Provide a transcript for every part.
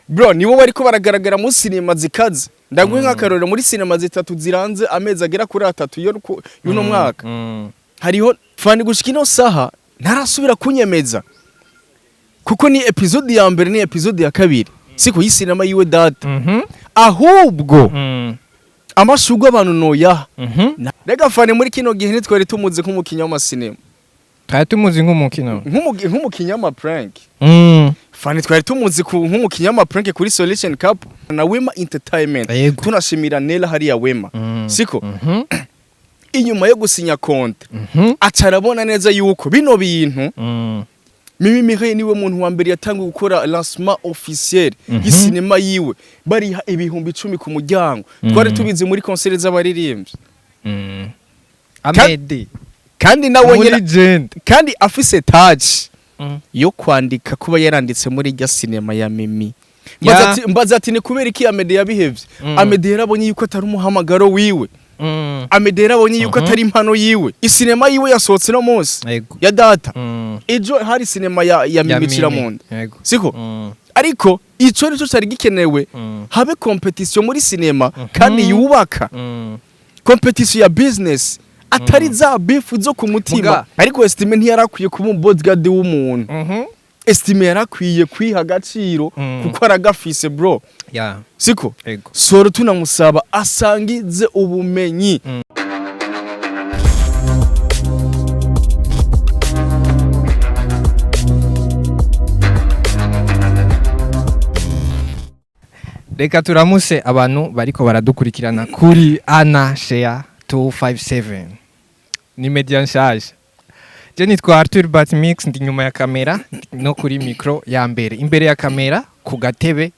Bro, nibo bariko baragaragara muri sinema zikaze. Ndaguhe nk'akarorero, muri sinema zitatu ziranze amezi agera kuri 3 yo y'uno mwaka, hariho Fani. Gushika ino saha ntarasubira kunyemeza, kuko ni episode ya mbere, ni episode ya kabiri, siko y'isinema yiwe Data. Ahubwo amashurwe abantu noyaha. Rega Fani muri kino gihe ntitwari tumuzi nk'umukinnyi w'amasinema. Twari tumuzi nk'umukino. Nk'umukinnyi w'amaprank. Fani twari tumuzi nk'umukinnyi w'amaprank kuri Solution Cup na Wema Entertainment. Tunashimira Nela hariya Wema, siko? Inyuma yo gusinya contrat, aca arabona neza yuko bino bintu, Mimi Mireille niwe muntu wa mbere yatanguye gukora lancement officiel y'isinema yiwe, bariha 10,000 ku muryango. Twari tubizi muri concert z'abaririmbyi. Amede. Kandi nawe muri nyine legend. Kandi afise touch yo kwandika, kuba yaranditse muri rya sinema ya Mimi. Mbaza ati ni kubera iki Amede yabihevye? Amede yarabonye yuko atari umuhamagaro wiwe. Amede yarabonye yuko atari impano yiwe. Isinema yiwe yasohotse no munsi ya Data. Ejo hari sinema ya Mimi Ciramunda, siko? Ariko ico nico cari gikenewe, habe competition muri sinema kandi yubaka, competition ya business, atari za beef zo ku mutima. Ariko Estime ntiyarakwiye kuba umu bodyguard w'umuntu. Estime yarakwiye kwiha agaciro, kuko aragafise, bro, siko? Ego. Soro tunamusaba asangize ubumenyi. Reka turamuse abantu bariko baradukurikirana kuri Ana Share 257, ni media nshaje. Je nitwa Arthur Batmix, ndi nyuma ya kamera no kuri micro ya mbere, imbere ya kamera ku gatebe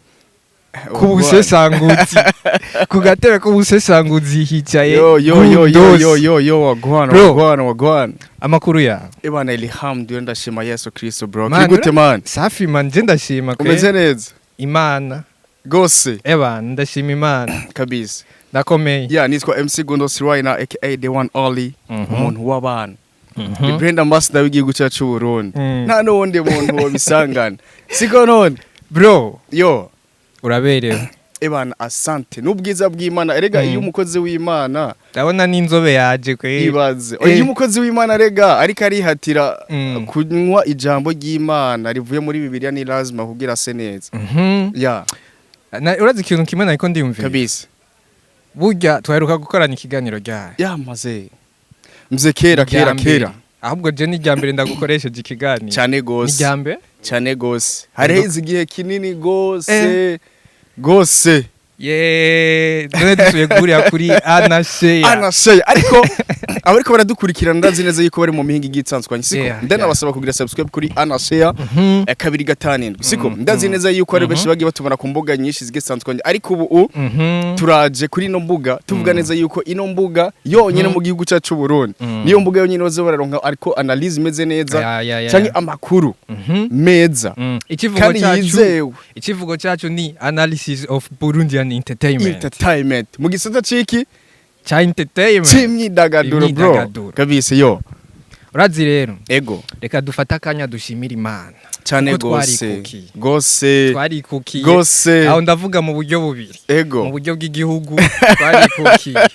k'ubusesanguzi, ku gatebe k'ubusesanguzi hicaye Yo yo yo yo. Gundos. Yo yo yo, wagwana. Bro. Wagwana, wagwana. Amakuru ya? Ebana, ilhamdu, ndashima Yesu Kristo, bro. Man, Kiri gute, man? Safi man, je ndashima kwe. Umeze neza? Imana. Gose. Eba, ndashima Imana. Kabisa. Ndakomeye. Yeah, nitwa MC Gundos Rwina aka The One Only, umuntu w'abana, the brand ambassador w'igihugu cyacu cy'u Burundi. Nta n'uwundi muntu wobisangana, siko none? Bro. Yo. Uraberewe. Ebana, asante, n'ubwiza bw'Imana erega. Iyo umukozi w'Imana Ndabona n'inzobe yaje kwe. Ibaze, iyo umukozi w'Imana rega ariko arihatira kunywa ijambo ry'Imana rivuye muri Bibiliya, ni lazima kugira ase neza. Ya. Urazi ikintu kimwe nariko ndiyumvira? Kabisa. Burya twaheruka gukorana ikiganiro ryari? Yamaze mze kera kera. Irya mbere. Kera. Ahubwo je ni irya mbere ndagukoresheje ikiganiro. Cyane Ni gose. irya mbere. Cyane gose, hareheze igihe kinini gose gose. Ye, none dusubiye guhurira kuri Ana Share. Anaseye, ariko abariko baradukurikirana ndazi neza yuko bari mu mihinga igiye itandukanye, siko? Ndanabasaba kugira subscribe kuri Anasheya 257, siko? Ndazi neza yuko ari benshi bagiye batubona ku mbuga nyinshi zigiye zitandukanye, ariko ubu turaje kuri ino mbuga, tuvuga neza yuko ino mbuga yonyine mu gihugu cyacu Burundi niyo mbuga yonyine baza bararonka ariko analyse imeze neza canke amakuru meza Ikivugo kandi cyacu, yizewe. ikivugo cyacu ni analysis of Burundian entertainment. Entertainment mu gisata ciki? Cha entertainment. C'imyidagaduro, bro. Imyidagaduro. Kabisa, yo. Urazi rero, Ego. reka dufate akanya dushimira Imana Cyane kuko gose. twarikukiye. Gose. Twarikukiye. Gose. Aho ndavuga mu buryo bubiri: mu buryo bw'igihugu twarikukiye,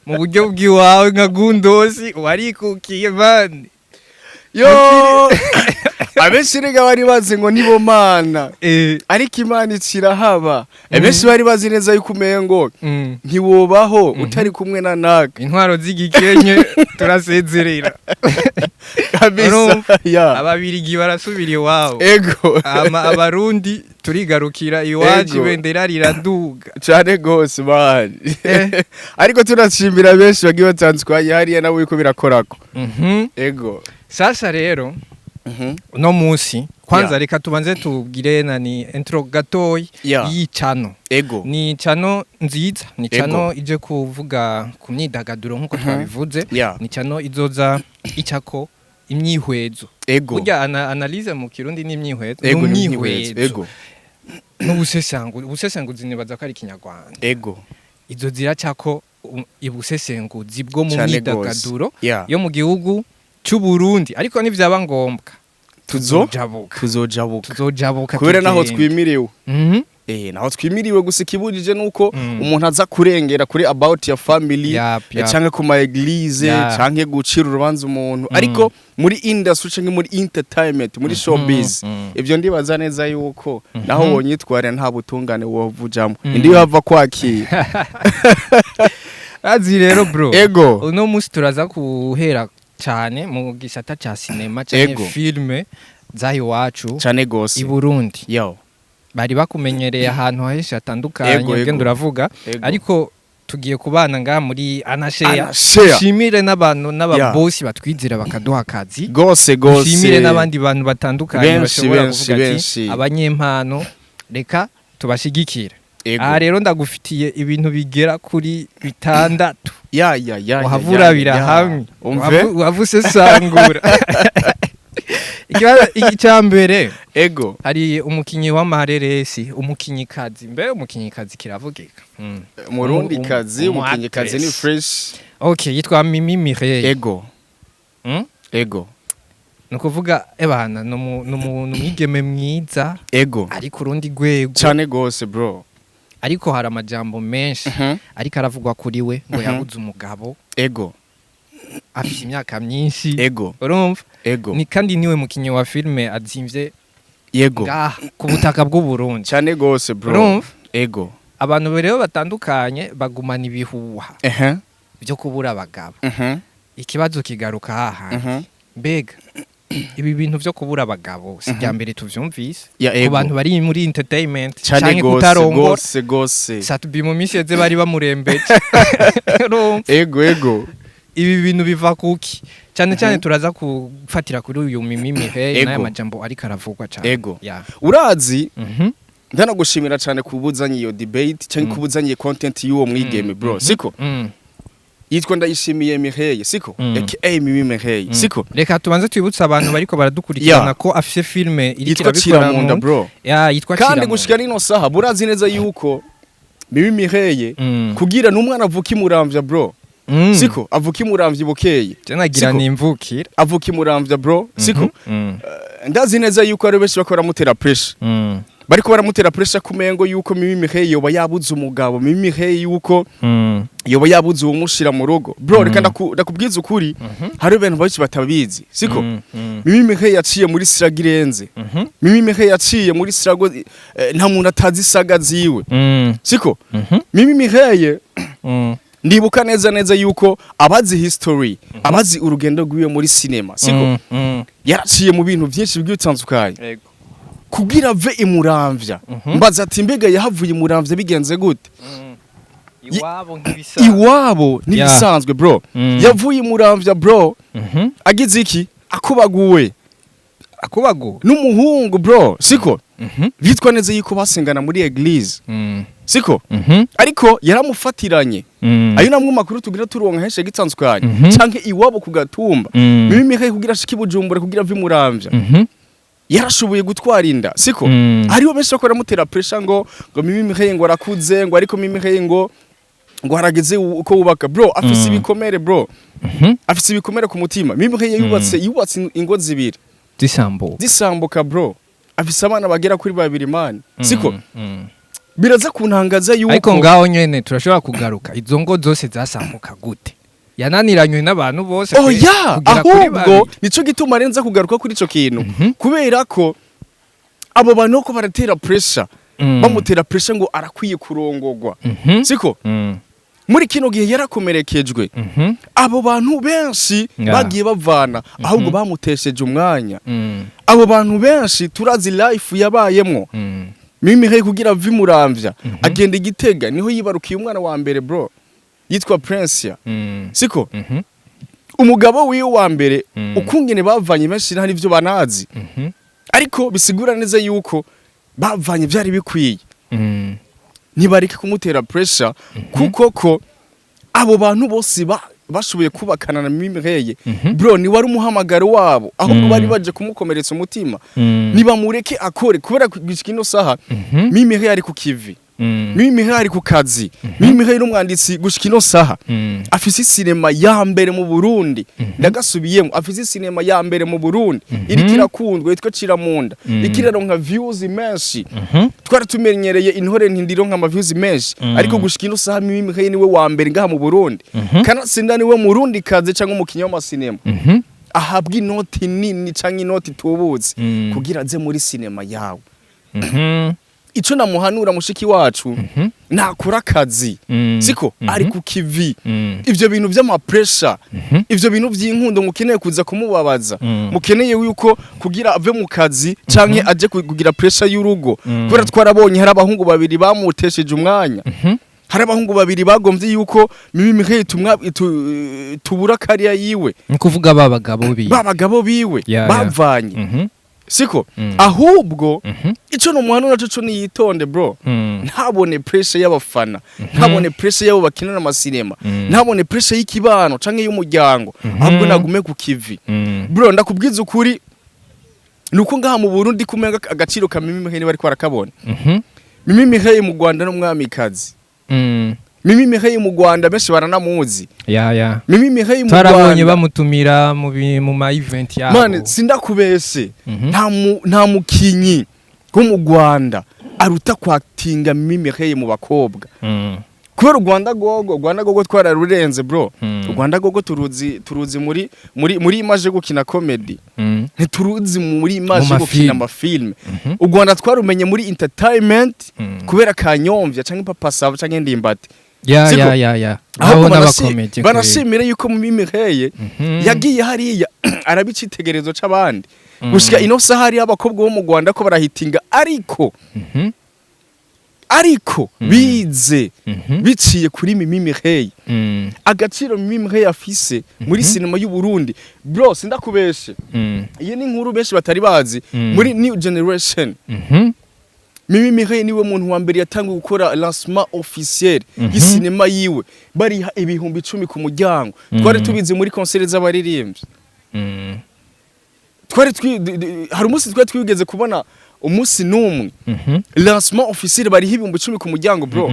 mu buryo bw'iwawe nka Gundosi warikukiye, man. Yo, abenshi rega bari bazi ngo nibo mana, ariko Imana ikirahaba. Abenshi bari bazi neza yuko umengo ntiwobaho utari kumwe na naga. Intwaro z'igikenye turasezerera. Kabisa. Urumva? Ya. Ababirigi barasubira iwabo. Ego. Ama Abarundi turigarukira iwacu. Ego. Ibendera riraduga. Cyane gose, man. Ariko tunashimira benshi bagiye batandukanye hariya nabo yuko birakorako. Ego. Sasa rero, uno munsi kwanza reka tubanze tubwire nani intro gatoyi y'iyi channel. Ego. Ni channel nziza, ni Ego. channel ije kuvuga ku myidagaduro nk'uko twabivuze. Ni channel izoza icako imyihwezo. Ego. Burya analyse mu Kirundi ni imyihwezo. Ego, ni N'umwihwezo. imyihwezo. Ego. N'ubusesanguzi. Ubusesanguzi nibaza ko ari Ikinyarwanda. Ego. Izo ziracako ubusesenguzi bwo mu Cane gose. myidagaduro yo mu gihugu cy'u Burundi, ariko nivyaba ngombwa Tuzo tuzojabuka. Tuzojabuka. Tuzojabuka Kubera naho tugende. twimiriwe. Naho twimiriwe gusa, ikibujije nuko umuntu aza kurengera kuri about your family, canke ku ma église, canke gucira urubanza umuntu. Ariko muri industry canke muri entertainment, muri showbiz, ivyo ndibaza neza yuko naho wonyitwara nta butungane wovujamo, indi yava kwakira. Azi rero, bro, uno munsi turaza kuhera cyane mu gisata ca sinema canke filme zaha iwacu Cane gose. i Burundi. Yo. Bari bakumenyereye ahantu henshi hatandukanye, ugenda uravuga, ariko tugiye kubana ngaha muri Anashare. Anashare. Dushimire n'abantu n'ababosi batwizera bakaduha akazi. Gose gose. Dushimire n'abandi bantu batandukanye Benshi, bashobora benshi, kuvuga ati benshi. abanyempano reka tubashigikire. Aha rero ndagufitiye ibintu bigera kuri 6. Ya ya ya ya, Uhavurabira ya. hamwe. Umve. Wavusesangura. Ikibazo icya mbere, hari umukinyi w'amareresi, umukinyikazi, mbe umukinyikazi kiravugika? Murundi kazi, umukinyikazi ni actress. fresh. Okay, yitwa Mimi Mireille. Ego. Ni ukuvuga ebana ni umwigeme mwiza, ari ku rundi rwego. Cane gose, bro. Ariko hari amajambo menshi ariko aravugwa kuri we ngo yabuze umugabo, afite imyaka myinshi. Urumva? Ego. Ni kandi niwe mukinyi wa filime azimvye ngaha ku butaka bw'u Burundi. Cane gose, bro. Urumva? Ego. Abantu rero batandukanye bagumana ibihuha byo kubura abagabo. Ikibazo kigaruka hahandi: mbega ibi bintu byo kubura abagabo si irya mbere tuvyumvise Ya ku bantu bari muri entertainment Cane canke gose. kutarongora? Gose gose. Satubi mu minsi yeze bari bamurembeje. Urumva? Ego ego. Ibi bintu biva kuki? Cyane cyane turaza gufatira kuri uyu Mimi Mireille n'aya majambo ariko aravugwa cyane. Ya. Urazi, ndanagushimira cyane kubuzanye iyo debate cyangwa kubuzanye content y'uwo mwigeme, bro, siko? Yitwa Ndayishimiye Mireille, siko? Aka Mimi Mireille, siko? Reka tubanze twibutse abantu bariko baradukurikirana ko afise filme iriko Yitwa irabikora Ciramunda, bro. Ya, yitwa Kandi Ciramunda. gushika nino saha burazi neza yuko Mimi Mireille kugira n'umwana avuka imuramvya, bro, siko? Avuka imuramvya bukeye. Je nagira Siko? nimvukira. Avuka imuramvya, bro, siko? Ndazi neza yuko ari benshi bakora baramutera pressure, bariko baramutera pressure kumengo yuko Mimi Mireille yoba yabuze umugabo, Mimi Mireille yuko yoba yabuze uwumushira mu rugo. Bro, reka ndakubwiza ukuri, hari ibintu benshi batabizi, siko? Mimi Mireille yaciye muri struggle irenze. Mimi Mireille yaciye muri struggle, nta muntu atazi saga ziwe, siko? Mimi Mireille, ndibuka neza neza yuko abazi history, abazi urugendo rwiwe muri cinema, siko? Yaraciye mu bintu byinshi bigiye bitandukanye kugira ave imuramvya. Mbaza ati mbega yahavuye imuramvya bigenze gute? Iwabo nk'ibisanzwe. Iwabo n'ibisanzwe, bro. Yavuye imuramvya, bro, agize iki? Akubaguwe. Akubagu. N'umuhungu, bro, siko? Bitwa neza yuko basengana muri église, siko? Ariko yaramufatiranye. Ayo namwe makuru tugira turonka henshi gitandukanye, canke iwabo ku gatumba. Mimi Mireille kugira ashike i Bujumbura, kugira ave imuramvya, yarashoboye gutwara inda, siko? Hariho benshi bakora mutera pressure ngo Mimi Mireille ngo arakuze, ngo ariko Mimi Mireille ngo harageze uko wubaka. Bro, afise ibikomere, bro. Afise ibikomere ku mutima. Mimi Mireille yubatse ingo zibiri Zisambuka. Zisambuka, bro. Afise abana bagera kuri babiri, man, siko? Biraza kuntangaza yuko Ariko ngaho nyene turashobora kugaruka, izo ngo zose zasambuka gute? Yananiranywe n'abantu bose Oya. kugera kuri Ahubwo babiri. nico gituma renza kugaruka kuri ico kintu, kubera ko abo bantu ko baratera pressure, bamutera pressure ngo arakwiye kurongogwa, siko? Muri kino gihe yarakomerekejwe. Abo bantu benshi bagiye bavana, ahubwo bamutesheje umwanya. Abo bantu benshi turazi life yabayemwo. Mimi Mireille kugira ave imuramvya agenda igitega, niho yibarukiye umwana wa mbere, bro, yitwa Prince, siko? Umugabo wiwe wa mbere, ukungene bavanye, benshi nta nivyo banazi, ariko bisigura neza yuko bavanye byari bikwiye. Ntibareke kumutera pressure, kuko ko abo bantu bose bashoboye kubakana na Mimi Mireille, bro, ni wari umuhamagaro wabo, ahubwo bari baje kumukomeretsa umutima. Nibamureke akore, kubera gushika ino saha Mimi Mireille ari ku kivi. Mimi Mireille ari ku kazi. Mimi Mireille n'umwanditsi gushika ino saha afise sinema ya mbere mu Burundi. Ndagasubiyemo, afise sinema ya mbere mu Burundi iriko irakundwa, yitwa Ciramunda, ikiraronka views menshi. Twari tumenyereye Intore ntindironka ama views menshi, ariko gushika ino saha Mimi Mireille niwe wa mbere ngaha mu Burundi. Kanatsinda niwe murundi kazi canke umukinyi w'amasinema ahabwa inoti nini canke inoti itubutse kugira aze muri sinema yawe. Ico namuhanura mushiki wacu, nakora akazi, siko ari ku kivi. Ivyo bintu vy'ama pressure, ivyo bintu vy'inkundo mukeneye kuza kumubabaza, mukeneye yuko kugira ave mu kazi canke aje kugira pressure y'urugo, kubera twarabonye hari abahungu babiri bamutesheje umwanya, hari abahungu babiri bagomvye yuko Mimi Mireille tubura kariya yiwe. Ni kuvuga ba bagabo biwe. Ba bagabo biwe bavanye, siko? Ahubwo ico nomuhanura co niyitonde, bro. Ntabone pressure y'abafana, ntabone pressure y'abo bakinana amasinema, ntabone pressure y'ikibano canke y'umuryango, ahubwo nagume ku kivi. Bro, ndakubwiza ukuri, nuko ngaha mu Burundi kumenga agaciro ka Mimi Mireille bariko barakabona. Mimi Mireille mu Rwanda n'umwamikazi. Mimi Mireille mu Rwanda benshi baranamuzi. Ya. Mimi Mireille mu Twarabonye Rwanda bamutumira mu ma event yabo. Man, sindakubese, nta mukinyi wo mu Rwanda aruta kwatinga Mimi Mireille mu bakobwa, kubera u Rwanda gogo, u Rwanda gogo twararurenze, bro. U Rwanda gogo turuzi muri image yo gukina comedy, ntituruzi muri image Mu yo gukina mafilme. amafilme. U Rwanda twarumenye muri entertainment kubera Kanyombya canke Papa Sava canke Ndimbati. Siko? Ya. Ahubwo Abo n'abakomedi. Banashimire yuko Mimi Mireille yagiye hariya araba icitegererezo c'abandi. Gushika ino saha hariyo abakobwa bo mu Rwanda ko barahitinga, ariko ariko bize biciye kuri Mimi Mireille. Agaciro Mimi Mireille afise muri sinema y'u Burundi, bro, sindakubeshe, iyi ni inkuru benshi batari bazi. Muri new generation, Mimi Mireille niwe muntu wa mbere yatanguye gukora lancement officiel y'isinema yiwe, bariha 10,000 ku muryango. Twari tubizi muri concert z'abaririmbyi. Twari hari umunsi twari twigeze kubona umunsi n'umwe lancement officiel bariha 10,000 ku muryango, bro.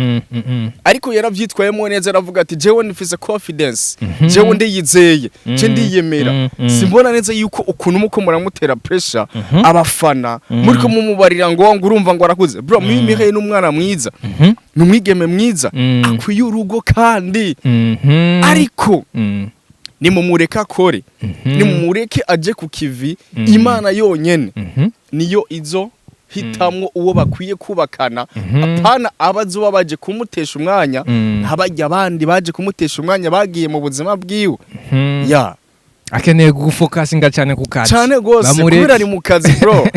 Ariko yaravyitwayemo neza, aravuga ati: "Jewe nifise confidence, jewe ndiyizeye, je ndiyemera." Simbona neza yuko ukuntu muko muramutera pressure, abafana muriko mumubarira ngo urumva ngo arakuze. Bro, Mimi Mireille ni umwana mwiza, ni umwigeme mwiza, akwiye urugo kandi, ariko nimumureke akore, nimumureke aje ku kivi. Imana yonyene niyo izo hitamwo uwo bakwiye kubakana, apana abazoba baje kumutesha umwanya, ntabajya abandi baje kumutesha umwanya bagiye mu buzima bwiwe. Ya. Akeneye gufokasinga cyane ku kazi. Cyane gose. Bamureke. Kubera ari mu kazi, bro.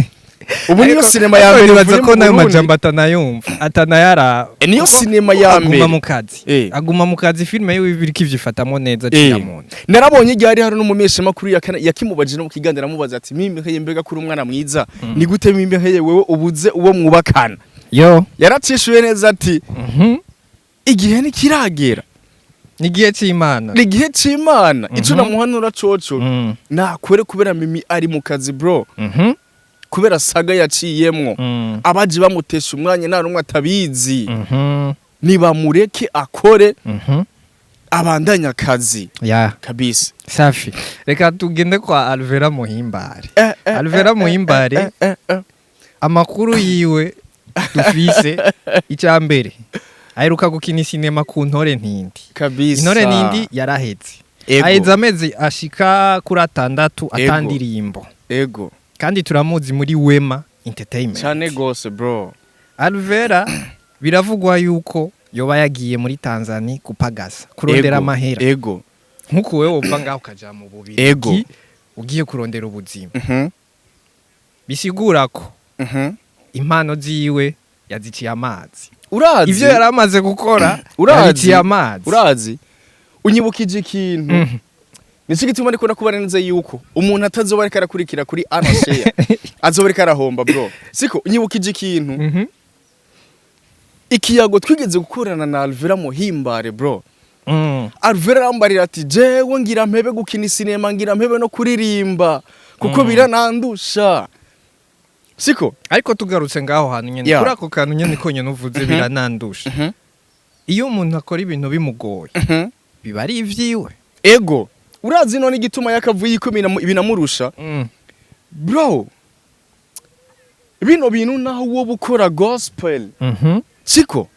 Ubu niyo sinema ya Ariko mbere nibaza ivuye ko mu nayo Burundi. majambo atanayumva, atanayara. Niyo sinema ya Aguma mbere. mu kazi. Aguma mu kazi, filime yiwe iriko ivyifatamwo neza. Ciramunda. Narabonye igihe hari n'umumenyeshamakuru yakimubajije no mu kiganiro, aramubaza ati: "Mimi Mireille, mbega kuri umwana mwiza, ni gute Mimi Mireille wewe ubuze uwo mwubakana?" Yo. Yaracishuye neza ati: "Igihe ntikiragera." Ni igihe c'Imana. Ni igihe c'Imana. Ico namuhanura coco, nakore, kubera Mimi ari mu kazi, bro, kubera saga yaciyemwo, abaje bamutesha umwanya nta n'umwe atabizi. Nibamureke akore, abandanye akazi. Kabisa. Safi, reka tugende kwa Alvera Muhimbare. Alvera Muhimbare, amakuru yiwe dufise, icya mbere aheruka gukina sinema ku Ntore Ntindi. Intore Ntindi yaraheze. Aheze amezi ashika kuri 6 atandirimbo. Kandi turamuzi muri Wema Entertainment. Cyane gose, bro. Alvera biravugwa yuko yoba yagiye muri Tanzania kupagasa, kurondera amahera, nkuko wewe wova ngaho ukaja mu Bubirigi ugiye kurondera ubuzima. Bisigura ko impano ziwe yaziciye amazi. Urazi Ivyo yari amaze gukora Urazi yabiciye amazi. Urazi, unyibukije ikintu. Nicyo gituma ariko nakubara neza yuko umuntu atazoba ariko arakurikira kuri Anashare azoba ariko arahomba, bro. Siko unyibukije ikintu? Ikiyago twigeze gukorana na Alvera Muhimbare, bro. Alvera arambarira ati: "Jewe ngira mpebe gukina sinema, ngira mpebe no kuririmba kuko biranandusha." Siko? Ariko tugarutse ngaho hantu nyene, kuri ako kantu nyene konyene uvuze, biranandusha. Iyo umuntu akora ibintu bimugoye, biba ari ivyiwe. Ego, urazi none igituma yakavuye ko binamurusha? Bro, bino bintu naho wowe ukora gospel, siko?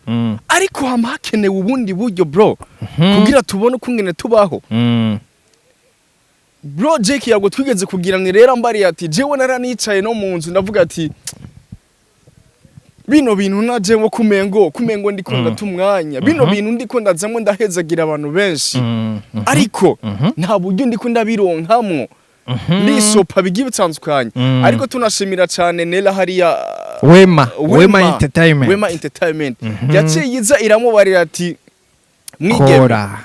Ariko hama hakenewe ubundi buryo, bro, kugira tubone ukungene tubaho. Bro, Jake yago twigeze kugira rero ambariye ati: "Jewe naranicaye no mu nzu, ndavuga ati bino bintu najewe kumengo ndiko ndata umwanya, bino bintu ndiko ndazamwo ndahezagira abantu benshi, ariko nta buryo ndiko ndabironkamwo, ndisopa bigiye bitandukanye." Ariko tunashimira cyane Nela hariya. Wema, Wema Entertainment. Wema Entertainment yaciye iza iramubarira ati: "Mwigeme, kora,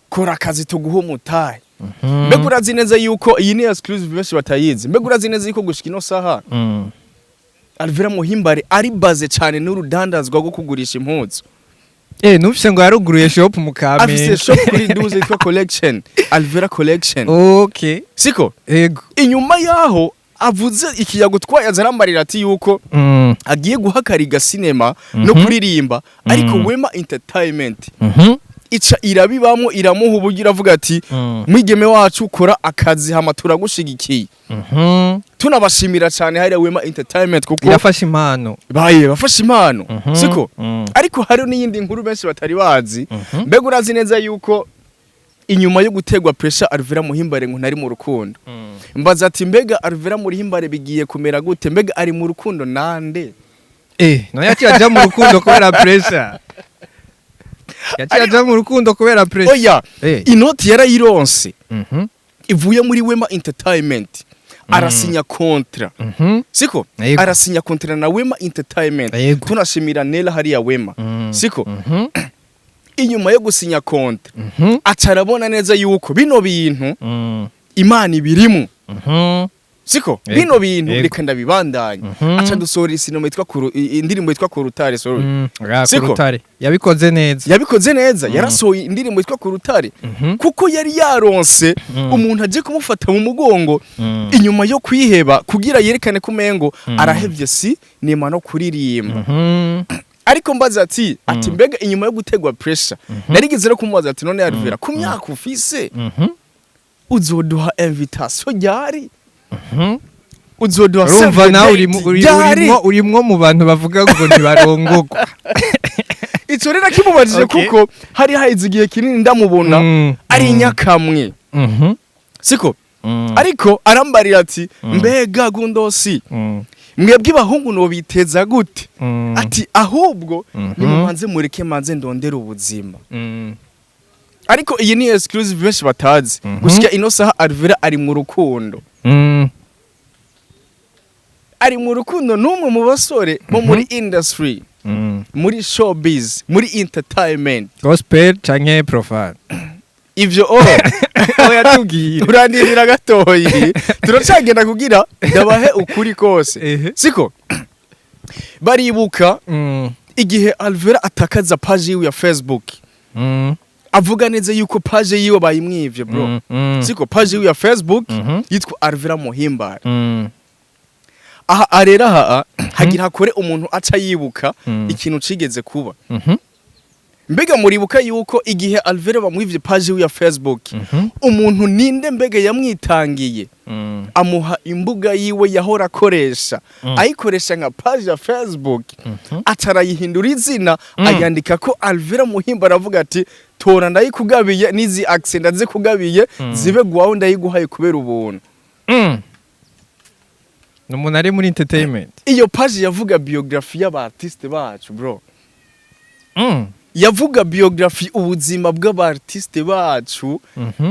kora akazi tuguha umutahe." Mbega urazi neza yuko iyi ni exclusive benshi batayizi? Mbega urazi neza yuko gushika ino saha Alvera Muhimbare ari baze cyane n'urudandazwa rwo kugurisha impuzu? Numvise ngo yaruguruye shop mu Afise Kamenge. shop kuri Duze yitwa Collection, Alvera Collection. Siko? Ego. Inyuma yaho avuze ikiyago twayaza, arambarira ati yuko agiye guhakariga sinema no kuririmba, ariko Wema Entertainment ica irabibamwo, iramuha uburyo, iravuga ati: "Mwigeme wacu, kora akazi hama turagushigikiye." Tunabashimira cyane hariya Wema Entertainment kuko irafasha impano. Baye bafashe impano. Siko? Ariko hari n'iyindi nkuru benshi batari bazi. Mbega urazi neza yuko inyuma yo gutegwa pressure Alvera Muhimbare ngo ntari mu rukundo? Mbaza ati: "Mbega Alvera Muhimbare bigiye kumera gute? Mbega ari mu rukundo nande?" None yaciye aja mu rukundo kubera pressure? Yaciye aja mu rukundo kubera pressure? Oya. Inoti yarayironse ivuye muri Wema Entertainment, arasinya contrat. Siko? Yego. Arasinya contrat na Wema Entertainment. Yego. Tunashimira Nela hariya Wema. Siko? Mhm. Inyuma yo gusinya contrat, aca arabona neza yuko bino bintu Imana ibirimo. Siko? Yego. Bino bintu Yego. reka ndabibandanye. Aca dusohora isinema yitwa indirimbo yitwa Kurutare, sorry. Siko? Kurutare yabikoze neza. Yabikoze neza, yarasohoye indirimbo yitwa Kurutare kuko yari yaronse umuntu aje kumufata mu mugongo inyuma yo kwiheba, kugira yerekane ko umengo arahevye si nema no kuririmba. Ariko mbaza ati mbega inyuma yo gutegwa pressure, narigeze no kumubaza ati: "None Alvera, ku myaka ufise, uzoduha invitation ryari? Uzoduha Urumva save the nawe date ryari?" urimwo mu bantu bavuga ngo ntibarongogwa. Ico rero akimubajije, kuko hari haheze igihe kinini ndamubona ari nyakamwe. Siko? Ariko arambarira ati: "Mbega gundosi, mwebwe ibahungu nobiteza gute?" Ati: "Ahubwo nimubanze mureke manze ndondere ubuzima." Ariko iyi ni exclusive benshi batazi. Gushika ino saha Alvera ari mu rukundo. Ari mu rukundo n'umwe mu basore bo muri industry, muri showbiz, muri entertainment. Gospel canke profane? Ivyo oh. Oya, tubwire. Urandindira gatoyi, turacagenda kugira ndabahe ukuri kose. Siko? Baribuka igihe Alvera atakaza page yiwe ya Facebook, avuga neza yuko page yiwe bayimwivye, bro. Siko? Page yiwe ya Facebook yitwa Alvera Muhimbare. Aha arera aha hagira hakore umuntu aca yibuka ikintu cigeze kuba. Mbega muribuka yuko igihe Alvera bamwivye page yiwe ya Facebook, umuntu ninde mbega yamwitangiye, amuha imbuga yiwe yahora akoresha, ayikoresha nka page ya Facebook, atarayihindura izina, ayandika ko Alvera Muhimba, aravuga ati: "Tora, ndayikugabiye, n'izi accent ndazikugabiye, zibe gwawe, ndayiguhaye kubera ubuntu"? Ni umuntu ari muri entertainment. Iyo page yavuga biographie y'aba artiste bacu, bro. Yavuga biographie, ubuzima bw'aba artiste bacu.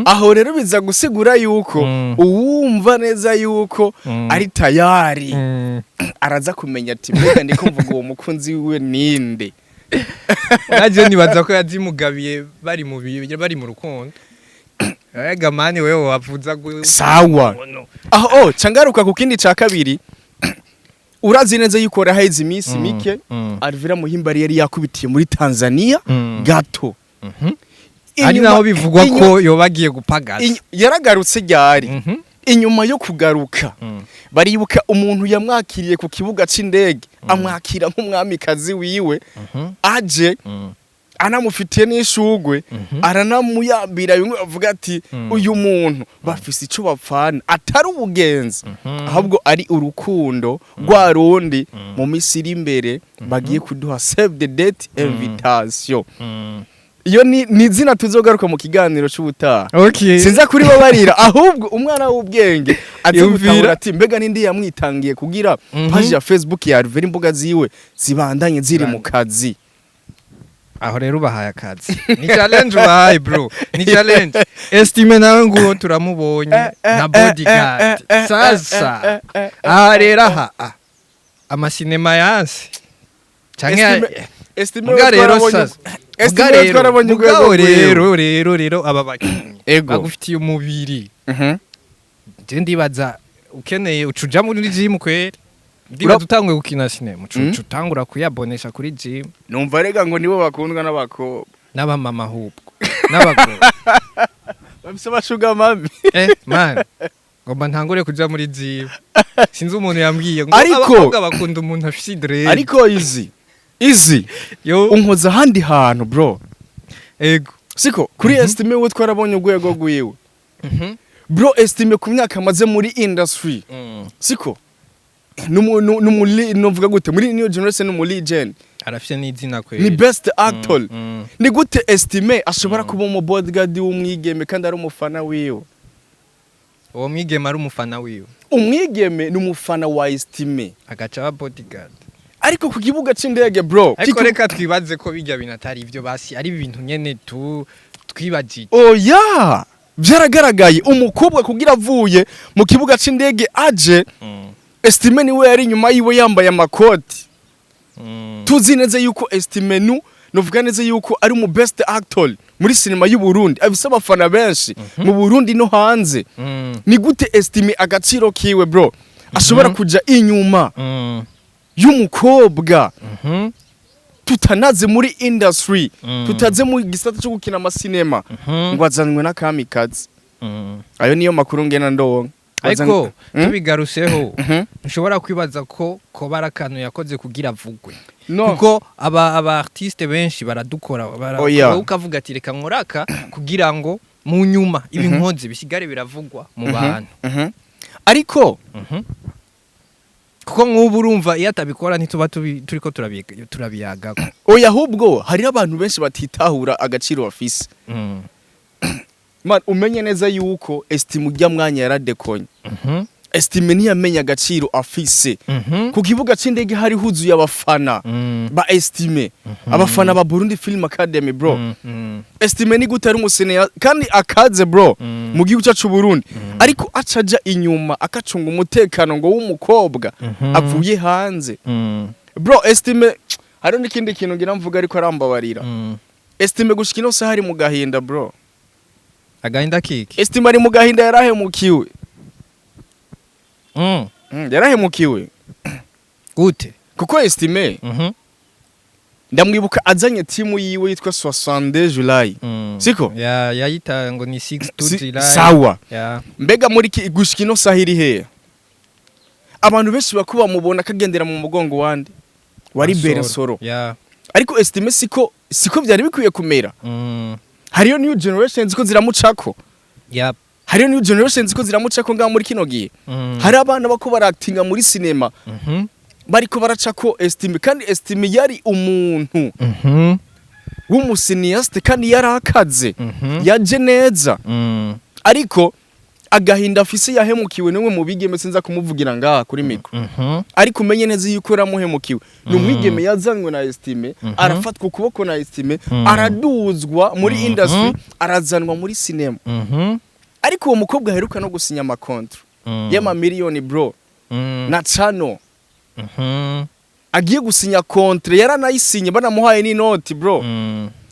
Aho rero biza gusigura yuko uwumva neza yuko ari tayari, araza kumenya ati: "Mbega ndiko mvuga uwo mukunzi wiwe ninde?" Naje nibaza ko yazimugabiye bari mu rukundo. Ega mani, wewe wavuza Sawa, aho oh cangaruka ku kindi ca kabiri. Urazi neza yuko raheze iminsi mike Alvera Muhimbari yari yakubitiye muri Tanzania gato. Ari naho bivugwa ko yoba agiye gupagaza. Yaragarutse ryari? Inyuma yo kugaruka, baribuka umuntu yamwakiriye ku kibuga c'indege, amwakira nk'umwamikazi wiwe, aje anamufitiye n'ishugwe, aranamuyambira bimwe bavuga ati uyu muntu bafise ico bapfana, atari ubugenzi, ahubwo ari urukundo rwa rundi. Mu minsi iri imbere bagiye kuduha save the date, invitation. Iyo ni izina tuzogaruka mu kiganiro c'ubutaha. Sinza kuri bo barira, ahubwo umwana w'ubwenge azi Yumvira. gutahura ati mbega nindi yamwitangiye kugira page ya Facebook ya Alvera, imbuga ziwe zibandanye ziri mu kazi. Aho rero ubahaye akazi, ni challenge ubahaye, bro, ni challenge. Estime nawe nguwo turamubonye na bodyguard. Sasa aha rero aha amasinema yanse canke Estime muga rero twarabonye sasa Estime muga rero twarabonye urwego mugabo rwiwe. Rero aba bakinyi bagufitiye umubiri. Je ndibaza ukeneye ucuja muri gym kweri, ndibaza utanguye gukina sinema uca utangura kuyabonesha kuri gym. Numva rega ngo nibo bakundwa n'abakobwa. N'abamama, ahubwo n'abagore. Bafise ama sugar mummy. Man, ngomba ntangure kuja muri gym. Sinzi umuntu yambwiye ngo abakobwa bakunda umuntu afise dread. Ariko izi yo unkoza ahandi hantu, bro. Ego. Siko kuri Estime we twarabonye urwego rwiwe, bro. Estime ku myaka amaze muri industry, siko numuri, novuga gute, muri new generation numu legend. Arafise n'izina kweri. Ni best actor. Ni gute Estime ashobora kuba umu bodyguard w'umwigeme kandi ari umufana wiwe? Uwo mwigeme ari umufana wiwe? Umwigeme ni umufana wa Estime. Agaca aba bodyguard. Ariko ku kibuga c'indege, bro, ariko reka twibaze ko bijya bintu atari ibyo, basi ari ibintu nyene tu twibagije. Oya, byaragaragaye. Umukobwa kugira avuye mu kibuga c'indege aje, Estime niwe yari inyuma yiwe yambaye amakoti. Tuzi neza yuko Estime nuvuga neza yuko ari mu best actor muri sinema y'u Burundi, afise abafana benshi mu Burundi no hanze. Ni gute Estime agaciro kiwe, bro, ashobora kuja inyuma y'umukobwa tutanaze muri industry, tutaze mu gisata cyo gukina amasinema, ngo azanwe n'akamikazi? Ayo niyo makuru ngena ndonka. Ariko tubigaruseho, ntushobora kwibaza ko koba ari akantu yakoze kugira avugwe? No. Kuko aba artiste benshi baradukora Oya. wowe ukavuga ati reka nkoraka kugira ngo mu nyuma ibi nkoze bisigare biravugwa mu bantu. Ariko Kuko nk'ubu urumva iyo atabikora ntituba turiko turabiyagako. Oya, ahubwo hariho abantu benshi batitahura agaciro bafise. Man, umenye neza yuko Estime ujya mwanya yaradekonye. Estime ntiyamenye agaciro afise. Ku kibuga c'indege hari huzuye abafana ba Estime, abafana ba Burundi Film Academy, bro. Estime ni gute ari umusinea kandi akaze, bro, mu gihugu cyacu Burundi, ariko acaja inyuma akacunga umutekano ngo w'umukobwa avuye hanze? Bro, Estime, hariho n'ikindi kintu ngira mvuga, ariko arambabarira. Estime gushika ino saha ari mu gahinda, bro. Agahinda kiki? Estime ari mu gahinda, yarahemukiwe. Yarahemukiwe. Gute? Kuko Estime ndamwibuka azanye timu yiwe yitwa 62 July. Siko? Ya, yayita ngo ni 6 July. Sawa. Ya. Mbega muri gushika ino saha iri hehe? Abantu benshi bako bamubona kagendera mu mugongo wande wari Beresoro. Ya. Ariko Estime siko byari bikwiye kumera. Hariyo new generations ko ziramucako. Hariyo new generations ko ziramucako ngaha muri kino gihe. Hari abana bako baractinga muri cinema, bariko baracako Estime, kandi Estime yari umuntu w'umu cinéaste kandi yarakaze, yaje neza. Ariko agahinda afise, yahemukiwe n'umwe mu bigeme, sinza kumuvugira ngaha kuri micro, ariko umenye neza yuko yaramuhemukiwe. Ni umwigeme yazanywe na Estime, arafatwa ukuboko na Estime, araduzwa muri industry, arazanwa muri cinema. Ariko uwo mukobwa aheruka no gusinya ama contrat y'amamiliyoni, bro, na cano agiye gusinya contrat, yaranayisinye, banamuhaye n'inoti, bro.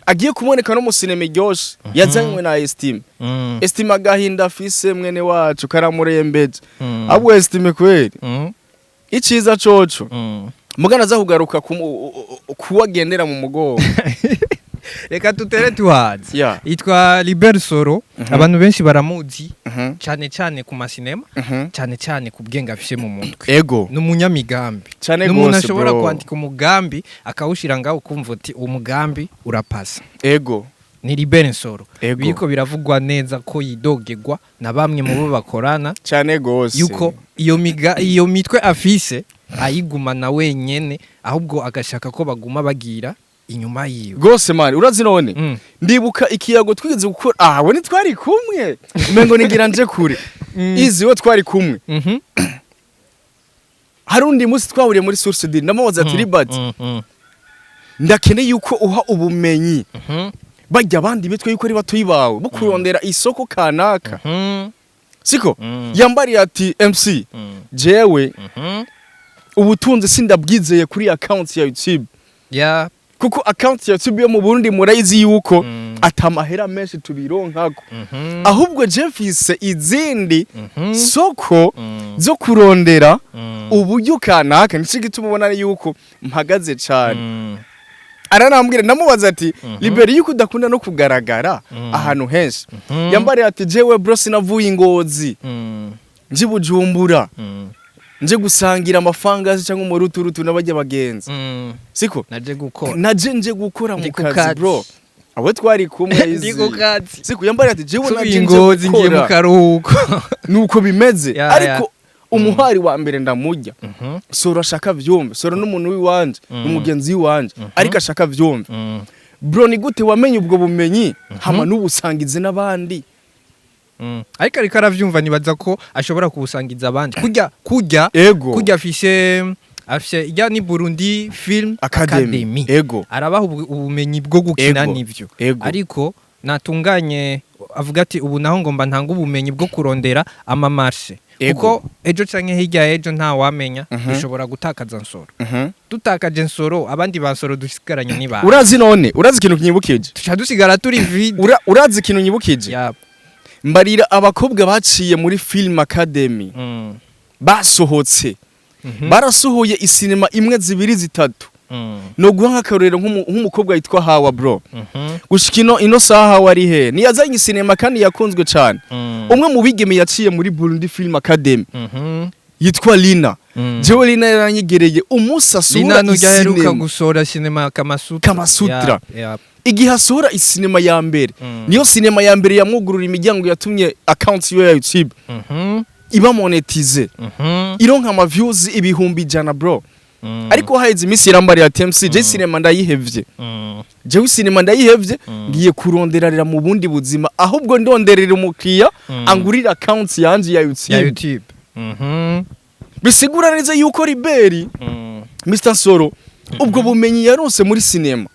Agiye kuboneka no mu sinema iryoshe yazanywe na Estime. Estime agahinda afise, mwene wacu, karamurembeje. Ahubwo Estime kweri, iciza coco mugana aza kugaruka kuwagendera mu mugongo. Reka tutere tuhaze. Yeah. Yitwa Libert Soro. Abantu benshi baramuzi. Cane cane ku masinema, cane cane ku bwenge afise mu mutwe. Ni umunyamigambi. Cane Ni umuntu gose, ashobora bro. kwandika umugambi, akawushira ngaho, ukumva uti umugambi urapasa. Ni Libert Nsoro. Biriko biravugwa neza ko yidogerwa na bamwe mu bo bakorana, Cane gose. yuko iyo mitwe afise ayigumana wenyene, ahubwo agashaka ko baguma bagira inyuma yiwe. Gose, man. Urazi none, ndibuka ikiyago twigeze gukora, ah, we ntitwari kumwe, umengo nigira nje kure. Izi we twari kumwe. Hari undi munsi twahuriye muri Source D, ndamubaza ati: "Libert, ndakeneye yuko uha ubumenyi bajya abandi bitwa yuko ari batoyi bawe bo kurondera isoko kanaka." Siko? Yambariye ati: "MC, jewe ubutunzi sindabwizeye kuri account ya YouTube, kuko account ya YouTube yo mu Burundi murayizi yuko atamahera menshi tubironkako. Ahubwo je mfise izindi soko zo kurondera uburyo kanaka, nico gituma ubona yuko mpagaze cane." Aranambwira, ndamubaza ati: "Liberi, yuko udakunda no kugaragara ahantu henshi?" Yambariye ati: "Jewe bro, sinavuye i Ngozi nje Bujumbura nje gusangira amafangazi cyangwa umuruturutu n'abajya bagenzi." Siko? Naje gukora. Naje nje gukora mu Ndi ku kazi, kazi. bro. Abo twari kumwe Ndi izi. ku kazi. Siko? Yambariye ati: "Jewe Nsubiye naje nje Ngozi, ngiye mu gukora." karuhuko. Nuko bimeze. Ariko umuhari wa mbere ndamurya. Soro ashaka vyumve, Soro n'umuntu w'iwanje, n'umugenzi w'iwanje, ariko ashaka vyumve. Bro, ni gute wamenye ubwo bumenyi, hama n'ubusangize n'abandi? Ariko aravyumva, nibaza ko ashobora kubusangiza abandi kurya kurya afise ijya ni Burundi Film Academy. Academy. Arabaha ubumenyi bwo gukina. Nivyo. Ariko natunganye avuga ati: "Ubu naho ngomba ntanga ubumenyi bwo kurondera ama marchés." Kuko ejo canke hirya ejo ntawamenya, dushobora gutakaza Nsoro. Dutakaje Nsoro, abandi ba Nsoro dusigaranye ni ba Urazi none, urazi ikintu nyibukije? Tuca dusigara turi vide. Urazi ikintu nyibukije? Mbarira abakobwa baciye muri Film Academy basohotse, barasohoye isinema imwe, zibiri, zitatu. No guha nk'akarorero nk'umukobwa yitwa Hawa, bro. Gushika ino saha Hawa ari he? Ntiyazanye isinema kandi yakunzwe cane. Umwe mu bigeme yaciye muri Burundi Film Academy yitwa Lina. Jewe Lina yaranyegereye umunsi asohora Lina nujya aheruka isinema. Gusohora sinema Kamasutra. Kamasutra. Yeah. Igihe asohora isinema ya mbere, niyo sinema ya mbere yamwugurura imiryango, yatumye account yiwe ya YouTube iba monetize, ironka ama views 100,000, bro. Ariko haheze iminsi irambariye ati: "MC, je sinema ndayihevye. Jewe sinema ndayihevye, ngiye kuronderarira mu bundi buzima, ahubwo ndonderera umukiriya angurira account yanje ya Ya YouTube." YouTube. Bisigura neza yuko Riberi, Mr Nsoro, ubwo bumenyi yaronse muri sinema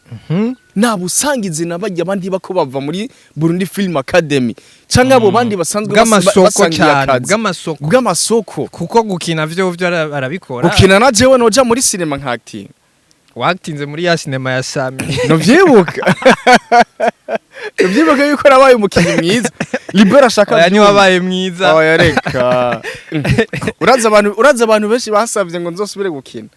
nabusangize nabajya abandi bako bava muri Burundi Film Academy canke abo bandi basanzwe Bw'amasoko basangiye cyane. akazi. Bw'amasoko. Bw'amasoko. Kuko gukina vyo arabikora. Gukina na jewe noja muri sinema nka acting. Wakitinze muri ya sinema ya Sami. Nuvyibuka yuko nabaye umukinyi mwiza. Libera ashaka Oya, vyumve. niwabaye mwiza. Oya, reka. Urazi abantu benshi basavye ngo nzosubire gukina,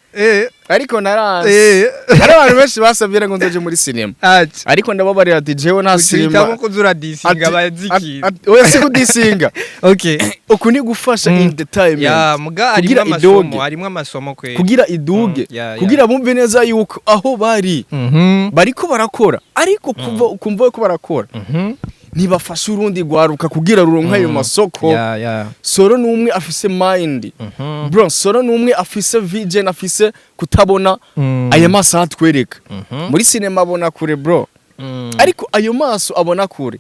ariko naranze. Hari abantu benshi basavye ngo nzoje muri sinema, Acha. ariko ndababarira ati: "Jewe nta Ucitamo sinema." kuzuradisinga abazikira. Oya, si kudisinga. Uku ni gufasha entertainment Ya muga kugira harimo amasomo, idoge. harimo amasomo kwe. Kugira iduge, kugira bumve neza yuko aho bari bariko barakora, ariko kuva kumva ko barakora, ntibafashe urundi rwaruka kugira ruronke ayo masoko. Ya. Soro numwe afise mind, bro. Soro numwe afise vision, afise kutabona aya maso atwereka. Muri sinema abona kure, bro. Ariko ayo maso abona kure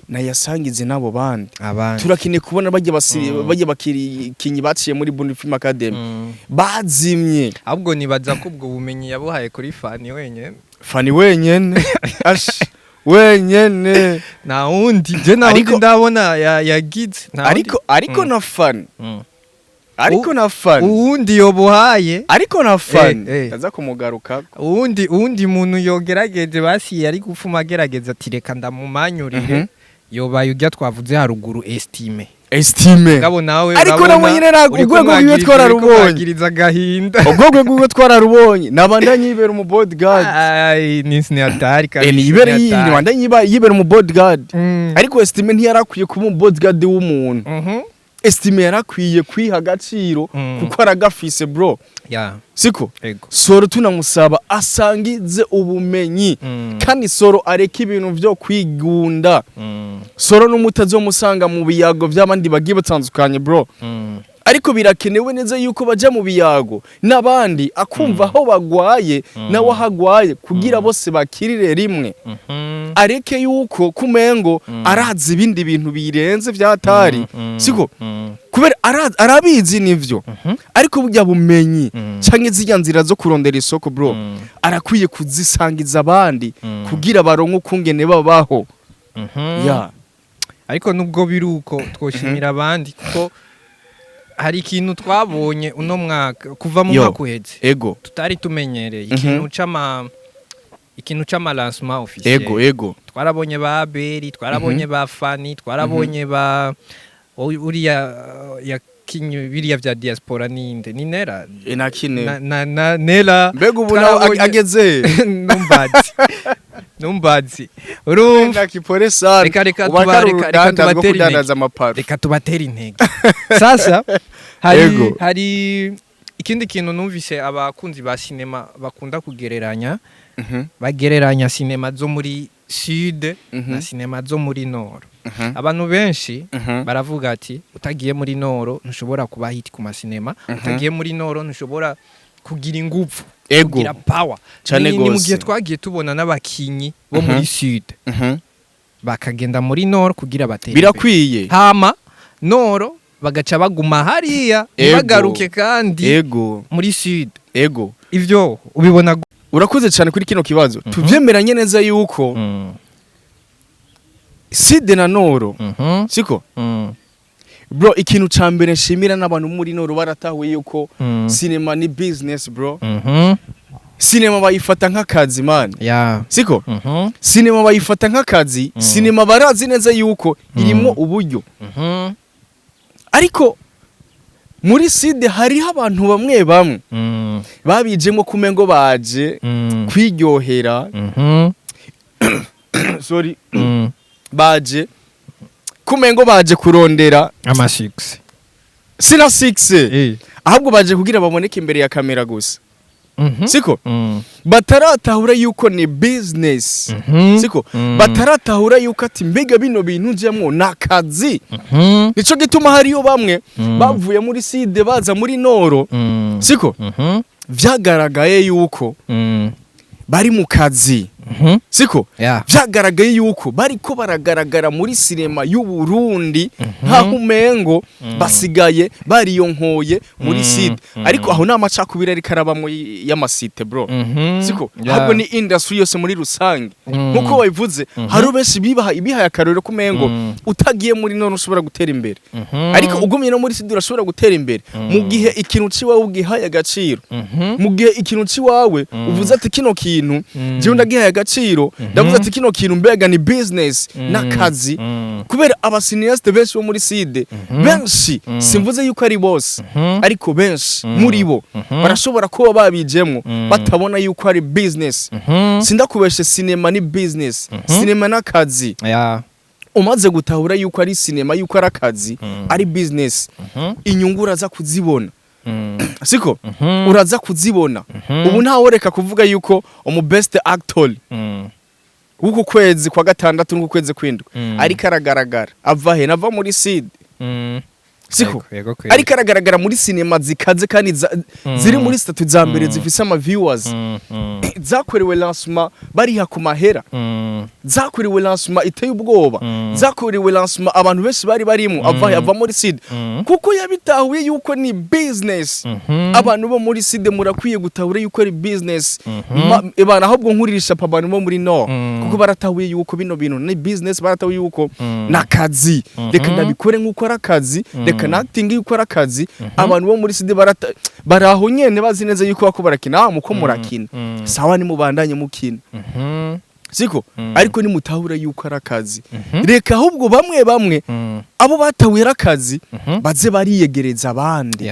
nayasangize n'abo bandi. Abandi. Turakeneye kubona bajya basiri, bajya bakirikinyi baciye muri Burundi Film Academy bazimye. Ahubwo nibaza ko ubwo bumenyi yabuhaye kuri Fani wenyene. Fani wenyene. Ash, wenyene. Nta wundi, je nta wundi ndabona yagize. Nta wundi. Ariko na Fani, ariko na Fani. Uwundi yobuhaye. Ariko na Fani aza kumugaruka. Uwundi muntu yogerageje basi ari gufuma agerageza ati: "Reka ndamumanyurire." Yobaye ujya twavuze haruguru, Estime. Estime. Ngabo nawe Ariko urabona, nawe nyine ntabwo uriko urwego rwiwe twararubonye. uriko mwagiriza agahinda. Ubwo rwiwe twararubonye, nabandanye yibera umu bodyguard. Ai, ni hatari kabisa. Niyibere ni hatari. nabandanye yibera umu bodyguard. Ariko Estime ntiyarakwiye kuba umu bodyguard w'umuntu. Estime yarakwiye kwiha agaciro kuko aragafise, bro. Siko? Ego. Soro tunamusaba asangize ubumenyi. Kandi Soro areke ibintu vyo kwigunda. Soro n'umutazomusanga mu biyago by'abandi bagiye batandukanye, bro. Ariko birakenewe neza yuko baja mu biyago n'abandi, akumva aho bagwaye nawe ahagwaye, kugira bose bakirire rimwe. Areke yuko kumengo arazi ibindi bintu birenze vyatari. Siko? Kubera arabizi nivyo, ariko burya bumenyi canke zirya nzira zo kurondera isoko, bro, arakwiye kuzisangiza abandi kugira baronke ukungene babaho. Ya. Ariko nubwo biri uko, twoshimira abandi kuko hari ikintu twabonye uno mwaka, kuva mu Yo. mwaka uheze, tutari tumenyereye, ikintu c'ama lancement officiel. Ego ego. Twarabonye ba Abeli, twarabonye ba Fani, twarabonye ba uriya yakinye biriya vya diaspora, ninde, ni Nera? Nakine. Na Nera. Mbega ubu nawe ageze? Numbazi, numbazi, urumva. Nakipore sana. Reka Ubu akari reka uruganda rwo tubatere intege. kudandaza amaparo. Reka tubatere intege. Sasa hari hari ikindi kintu numvise abakunzi ba sinema bakunda kugereranya. Bagereranya sinema zo muri sud na sinema zo muri nord. Abantu benshi baravuga ati utagiye muri nord ntushobora kuba hit ku masinema, utagiye muri nord ntushobora kugira ingufu, kugira power. Cane Ni mu gose. gihe twagiye tubona n'abakinyi bo muri sud bakagenda muri nord kugira batere imbere. Birakwiye. Hama nord bagaca baguma hariya, ntibagaruke kandi muri sud. Ivyo ubibona Urakoze cyane kuri kino kibazo. Tuvyemeranye neza yuko sud na nord, siko, bro? Ikintu ca mbere nshimira n'abantu muri nord, baratahuye yuko sinema ni business, bro. Sinema bayifata nk'akazi, man. Siko? Sinema bayifata nk'akazi. Sinema barazi neza yuko irimo uburyo. Ariko muri sud hariho abantu bamwe bamwe babijemo kumengo baje kwiryohera. Sorry. Baje kumengo baje kurondera ama 6 sina 6, ahubwo baje kugira baboneke imbere ya kamera gusa. Siko? Bataratahura yuko ni business. Siko? Bataratahura yuko ati mbega bino bintu njemwo nakazi. Nico gituma hariyo bamwe bavuye muri sud baza muri nord. Siko? Vyagaragaye yuko bari mu kazi. Siko? Vyagaragaye yuko bariko baragaragara muri sinema y'u Burundi nkaho umengo basigaye bariyonkoye muri sud. Ariko aho ni amacakubiri ariko arabamwo y'ama site, bro. Siko? Ahubwo ni industry yose muri rusange. Nkuko wabivuze, hari benshi bibaha ibihaye akarorero kumengo utagiye muri nord ushobora gutera imbere, ariko ugumye no muri sud urashobora gutera imbere, mu gihe ikintu ciwawe ugihaye agaciro, mu gihe ikintu ciwawe uvuze ati kino kintu jewe ndagihaye agaciro, ndavuze ati kino kintu mbega ni business n'akazi. Kubera aba cinéastes benshi bo muri sud, benshi, simvuze yuko ari bose, ariko benshi muri bo barashobora kuba babijemwo batabona yuko ari business. Sindakubeshe, sinema ni business, sinema n'akazi. Umaze gutahura yuko ari sinema, yuko ari akazi, ari business, inyungu uraza kuzibona. Siko? Uraza kuzibona. Ubu ntaworeka kuvuga yuko umu best actor w'uku kwezi kwa gatandatu n'uku kwezi kw'indwi ariko aragaragara ava he? Nava muri sud. Siko? Yego kweli. Ariko aragaragara muri sinema zikaze kandi ziri muri statut za mbere, zifise ama viewers, zakorewe lancement bariha ku mahera, zakorewe lancement iteye ubwoba, zakorewe lancement abantu benshi bari barimo. Ava he? Ava muri sud, kuko yabitahuye yuko ni business. Abantu bo muri sud murakwiye gutahura yuko ari business. Ebana, ahubwo nkuririsha pa abantu bo muri nord, kuko baratahuye yuko bino bintu ni business, baratahuye yuko nakazi. Reka ndabikore nk'uko ari akazi, reka na acting yuko ari akazi. Abantu bo muri sud barata baraho nyene bazi neza yuko bako barakina. Ah, muko murakina, sawa, nimubandanye mukina. Siko? Ariko nimutahura yuko ari akazi, reka ahubwo bamwe bamwe abo batahuye ari akazi baze bariyegereza abandi.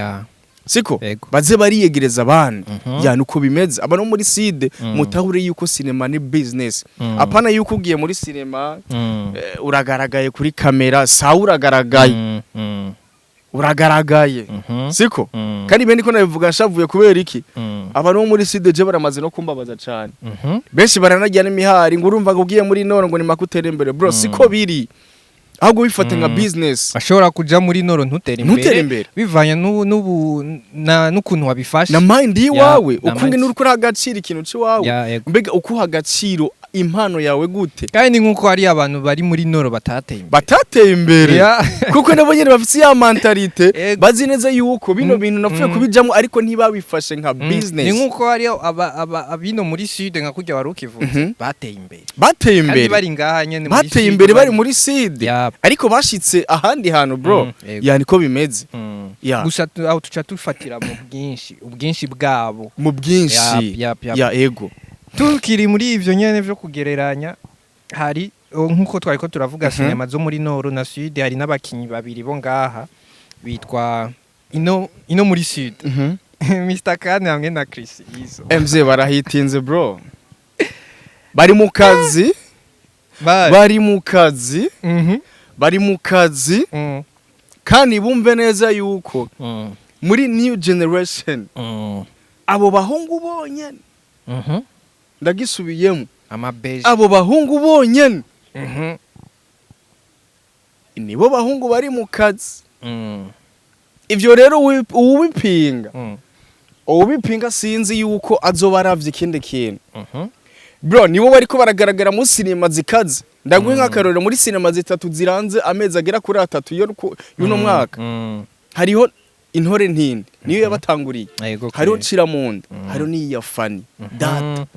Siko? Yego. Baze bariyegereza abandi. Ya, nuko bimeze. Aba no muri side, mutahure yuko sinema ni business. Apana yuko ugiye muri sinema, uragaragaye kuri kamera, sawa, uragaragaye, uragaragaye. Siko? Kandi bene niko nabivuga nshavuye. Kubera iki? Abantu bo muri side je baramaze no kumbabaza cane. Benshi baranajya n'imihari ngo urumva ngo ugiye muri nord ngo ni makutere imbere. Bro, siko biri, ahubwo bifate nka business. Ashobora kuja muri nord ntutere imbere. Ntutere imbere. Bivanye n'ubu n'ukuntu wabifashe. Na mind yiwawe, Ya, na ukunge mind. n'uriko uraha agaciro ikintu c'iwawe. Ya, yego. Mbega ukuha agaciro impano yawe gute? Kandi ni nk'uko hari abantu bari muri nord batateye imbere. Batateye imbere. Kuko nabo nyene bafise ya mentalité, bazi neza yuko bino bintu napfuye kubijamwo, ariko ntibabifashe nka business. Ni nk'uko hari aba abino muri sud, nka kurya wari ukivuze, bateye imbere. Bateye Kandi imbere. bari ngaha nyene muri Bateye sud, imbere bari muri sud, ariko bashitse ahandi hantu, bro. Yego. Ya, niko bimeze. Ya. Gusa aho tuca dufatira mu bwinshi, ubwinshi bwabo. Mu bwinshi. Yap. Ya, ego. Tukiri muri ivyo nyene vyo kugereranya, hari nk'uko twari ko turavuga sinema zo muri nord na sud, hari n'abakinyi babiri bo ngaha bitwa ino muri sud, Mr Kane hamwe na Chris Izo. MZ barahitinze, bro, bari mu kazi. Bari. Bari mu kazi. Bari mu kazi. Kandi bumve neza yuko muri new generation abo bahungu bonyene, ndagisubiyemo, Amabeje. abo bahungu bonyene nibo bahungu bari mu kazi. Ivyo rero uwubipinga, uwubipinga sinzi yuko azoba aravye ikindi kintu. Bro, nibo bariko baragaragara muri sinema zikaze. Ndaguhe nk'akarorero: muri sinema zitatu ziranze amezi agera kuri 3 y'uno mwaka, hariho Intore Ntindi, niyo yabatanguriye, hariho Ciramunda, hariho n'iya Fani Data.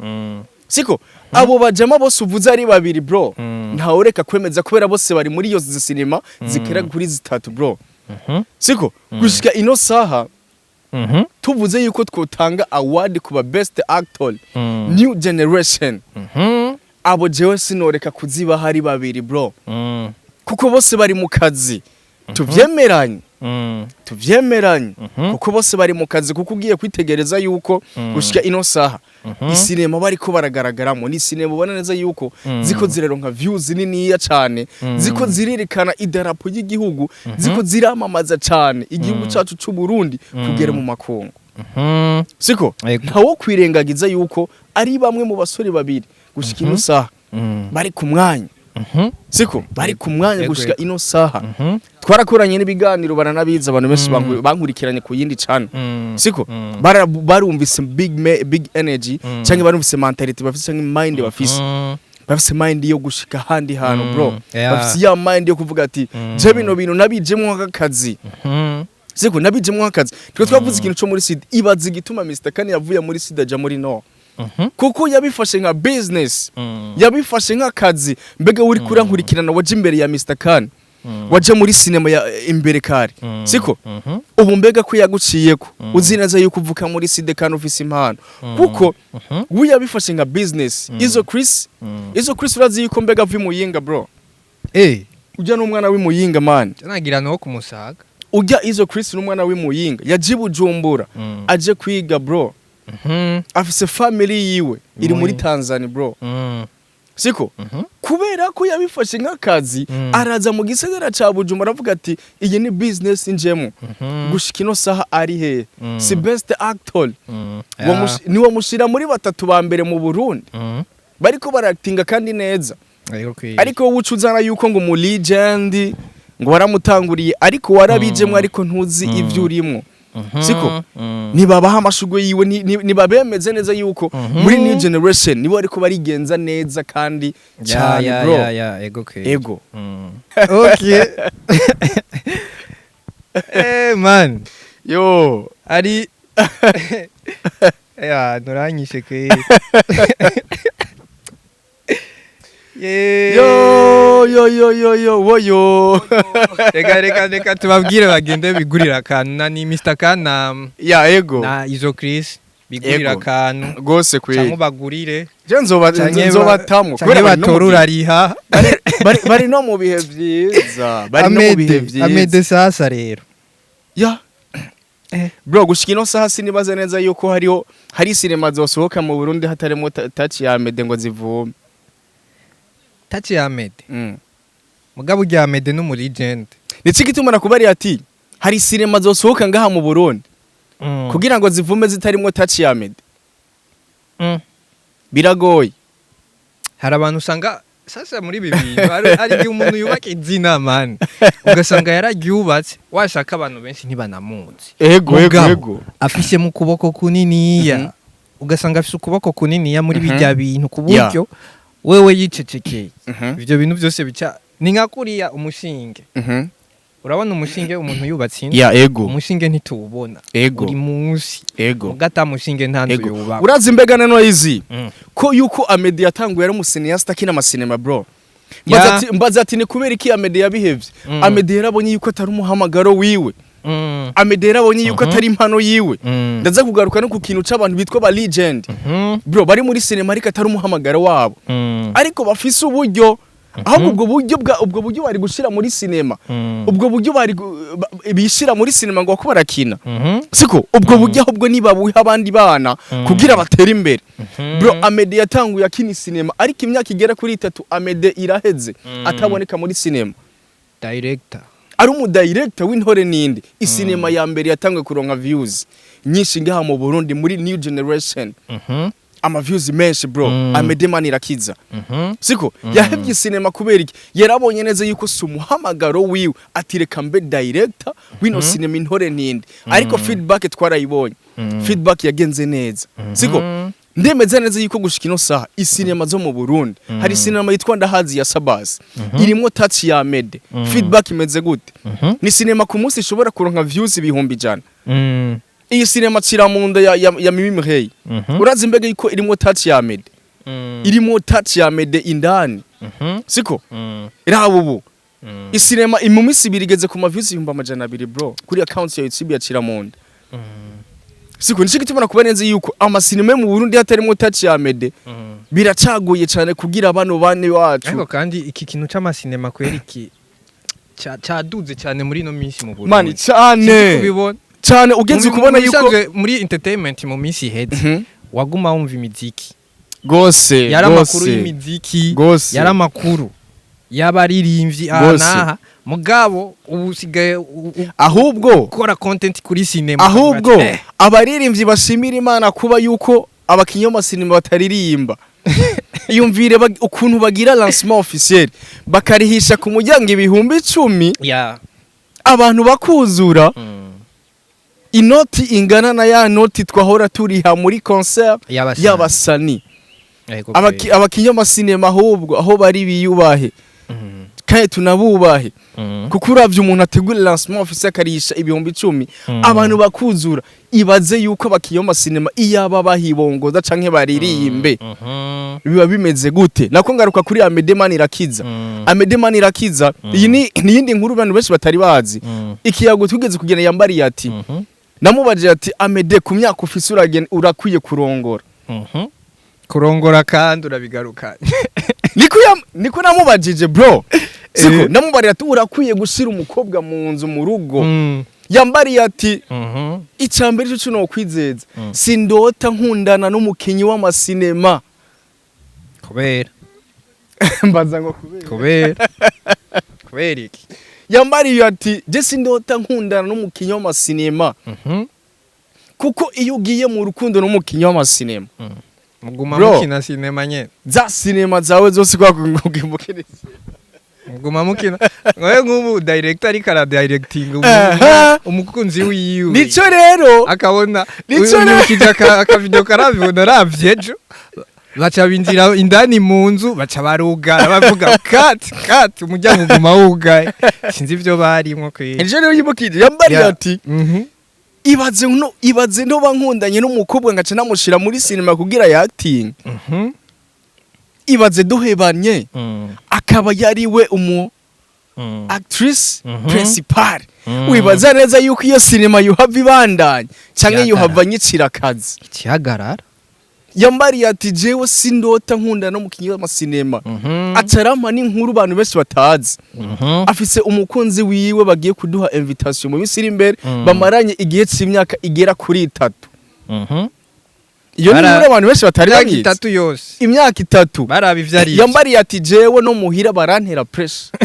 Siko? Abo bajama bose uvuze ari babiri, bro, ntawureka kwemeza, kubera bose bari muri iyo sinema zigera kuri zitatu, bro. Siko? Gushika ino saha, tuvuze yuko twotanga award ku ba best actor new generation, abo jewe sinoreka kuziba hari babiri, bro, kuko bose bari mu kazi. Tuvyemeranye, tuvyemeranye, kuko bose bari mu kazi. Kuko ugiye kwitegereza yuko gushika ino saha isinema bariko baragaragaramo ni sinema ubona neza yuko ziko ziraronka views niniya cane, ziko zirerekana idarapo ry'igihugu, ziko ziramamaza cane igihugu cacu c'u Burundi kugera mu makungu. Siko? Yego. Ntawo kwirengagiza yuko ari bamwe mu basore babiri gushika ino saha bari ku mwanya. Siko? Bari ku mwanya gushika ino saha. Twarakoranye n'ibiganiro, baranabiza abantu benshi bankurikiranye ku yindi channel. Siko? Barumvise big energy, cyangwa barumvise mentality bafise, cyangwa mind bafise. Bafise mind yo gushika ahandi hantu, bro. Bafise ya mind yo kuvuga ati: "Je bino bintu nabijemwo nk'akazi." Siko? Nabijemwo nk'akazi. Twe twavuze ikintu co muri sud. Ibaza igituma Mr Kane yavuye muri sud aja muri nord, kuko yabifashe nka business, yabifashe nk'akazi. Mbega uri kurankurikirana, waje imbere ya Mr Kane, waje muri sinema ya imbere kare, siko? Ubu mbega ko yaguciyeko, uzi neza yuko uvuka muri sud kandi ufise impano, kuko we yabifashe nka business. Izo Chris, izo Chris, urazi yuko mbega avuye Muyinga, bro? Ujya n'umwana w'Imuyinga, man. Nagira no kumusaga. Ujya izo Chris n'umwana w'Imuyinga, yaje i Bujumbura aje kwiga, bro. Afise family yiwe iri muri Tanzania, bro. Siko? Kubera ko yabifashe nk'akazi, araza mu gisagara ca Bujumbura aravuga ati: "Iyi ni business njemo." Gushika ino saha ari he? Si best actor? Niwamushira muri batatu ba mbere mu Burundi bariko baratinga kandi neza. Ariko wowe uca uzana yuko ngo mu legend, ngo waramutanguriye, ariko warabijemwo, ariko ntuzi ivyo urimwo. Siko? Nibabaha amashugwe yiwe, nibabemeze neza yuko muri new generation nibo ariko barigenza neza kandi cyane, bro. Ya, ego kweli. Ego. Okay. Man. Yo. Ari ya nturanyishe kweli. Ye. Yo yo yo yo yo woyo. Reka tubabwire bagende bigurira akantu na ni Mr. Kan na Ya, ego. na Izo Chris. Bigurira Ego. akantu Gose canke kweli. ubagurire Je nzoba canke nzobatamwo canke kubera bari no mu batora bihe- urariha. bari no mu bihe vyiza, bari no mu bihe Amede vyiza. Amede sasa rero. Ya. Bro, gushika ino saha sinibaza neza yuko hariho hari sinema zosohoka mu Burundi hatarimo touch ya Amede ngo zivume. Touch ya Amede. Mugabo urya Amede n'umu legend. Nico gituma nakubariye ati hari sinema zosohoka ngaha mu Burundi kugira ngo zivume zitarimwo touch ya Amede. Biragoye. Hari abantu usanga sasa muri ibi bintu hari igihe umuntu yubaka izina, man, ugasanga yararyubatse, washaka abantu benshi ntibanamuzi. Ego. Mugabo, afise mu kuboko kuniniya, ugasanga afise ukuboko kuniniya muri bijya bintu, ku buryo wewe yicecekeye, ivyo bintu byose bica ni nka kuriya umushinge. Urabona umushinge, umuntu yubatse inzu, Ya, ego. umushinge ntituwubona, uri munsi. Mugata mushinge nta nzu yubakwa. Urazi mbega nano izi ko yuko Amede yatanguye ari umu cinéaste akina amasinema, bro. Mbaza ati, mbaza ati ni kubera iki Amede yabihevye? Amede yarabonye yuko atari umuhamagaro wiwe. Amede yarabonye yuko atari impano yiwe. Ndaza kugaruka no ku kintu c'abantu bitwa ba legend, bro, bari muri sinema ariko atari umuhamagaro wabo, ariko bafise uburyo. Ahubwo ubwo buryo bwa ubwo buryo bari gushira muri sinema, ubwo buryo bari bishira muri sinema ngo bako barakina, siko ubwo buryo ahubwo nibabuha abandi bana kugira batere imbere. Bro, Amede yatanguye akina sinema, ariko imyaka igera kuri 3 Amede iraheze ataboneka muri sinema. Director. Ari umu director w'intore nindi. Isinema ya mbere yatanguye kuronka views nyinshi ngaha mu Burundi muri new generation, ama views menshi, bro, Amede Manirakiza, siko yahevye sinema kubera iki? Yarabonye neza yuko si umuhamagaro wiwe, ati reka mbe director wino sinema intore nindi. Ariko feedback twarayibonye, feedback yagenze neza, siko? Ndemeza neza yuko gushika ino saha isinema zo mu Burundi, hari sinema yitwa Ndahazi ya Sabasi, irimwo touch ya Amede. Feedback imeze gute? Ni sinema ku munsi ishobora kuronka views 100,000. Iyi sinema Ciramunda ya Mimi Mireille, urazi mbega yuko irimwo touch ya Amede? Irimwo touch ya Amede indani, siko? Iraba ubu isinema mu minsi 2 igeze ku ma views 200,000, bro, kuri account ya YouTube ya Ciramunda, siko? Nico gituma nakuba neza yuko amasinema yo mu Burundi hatarimo touch ya Amede biracaguye cyane kugira bano bane wacu. Ariko kandi iki kintu c'amasinema kweri iki caduze cyane muri ino minsi mu Burundi. Mani Sinzi cyane kubibona. cyane ugeze kubona Mu yuko bisanzwe muri entertainment mu minsi iheze waguma wumva imiziki. Gose. Yari amakuru Gose. y'imiziki, Gose. yari amakuru y'abaririmbyi aha Gose. n'aha. Mugabo ubu usigaye Ahubwo ukora content kuri sinema ahubwo ukavuga ati, abaririmbyi bashimira Imana kuba yuko abakinyi b'amasinema bataririmba. Yumvire ukuntu bagira lancement officiel, bakarihisha ku muryango 10,000, abantu bakuzura, inoti ingana na ya noti twahora turiha muri concert y'abasani. Y'abasani. Yego, kweli. Abakinyi b'amasinema ahubwo aho bari biyubahe, kandi tunabubahe, kuko uravye umuntu ategura lancement officiel akarisha 10,000, abantu bakuzura, ibaze yuko abakinyi b'amasinema iyaba bahibongoza canke baririmbe, biba bimeze gute? Nako ngaruka kuri Amede Manirakiza. Amede Manirakiza, iyi ni iyindi nkuru abantu benshi batari bazi. Ikiyago twigeze kugenda, yambariye ati, namubajije ati: "Amede, ku myaka ufise urakwiye kurongora." Kurongora kandi urabigaruka. Niko namubajije, bro, siko? Namubariye ati: "Urakwiye gushira umukobwa mu nzu, mu rugo." Yambariye ati: "Icambere cyo cyo kwizeza, sindota nkundana n'umukinyi w'amasinema." Kubera? Mbaza ngo kubera? Kubera iki? Yambariye ati: "Je sindota nkundana n'umukinyi w'amasinema, kuko iyo ugiye mu rukundo n'umukinyi w'amasinema, Muguma Bro. mukina sinema nyene. Za sinema zawe zose kwakugimukira." Muguma mukina nkawe nk'ubu director ariko aradirecting umukunzi wiwe, Nico rero. akabona Nico rero. unyibukije akavideo karabibona aravye ejo, baca binjira indani mu nzu, baca barugara, bavuga cut cut, umuryango uguma wugaye. Sinzi ivyo barimwo kweri. Nico rero yibukije yambariye ati: "Ibaze no ibaze noba nkundanye n'umukobwa ngaca namushira muri sinema kugira ya acting, ibaze duhebanye akaba yari we umu actrice principal." Wibaza neza yuko iyo sinema yuhava ibandanya canke Ihagarara. yuhava nyicira akazi? Ikihagarara. Yambariye ati: "Jewe sindota nkunda no mukinyi w'amasinema." Acarampa n'inkuru abantu benshi batazi. Afise umukunzi wiwe bagiye kuduha invitation mu minsi iri imbere, bamaranye igihe c'imyaka igera kuri 3. Iyo ni inkuru abantu benshi batari Imyaka babizi. 3 yose. Imyaka 3. Baraba ivyo ari vyo. Yambariye ati: "Jewe no muhira barantera pressure,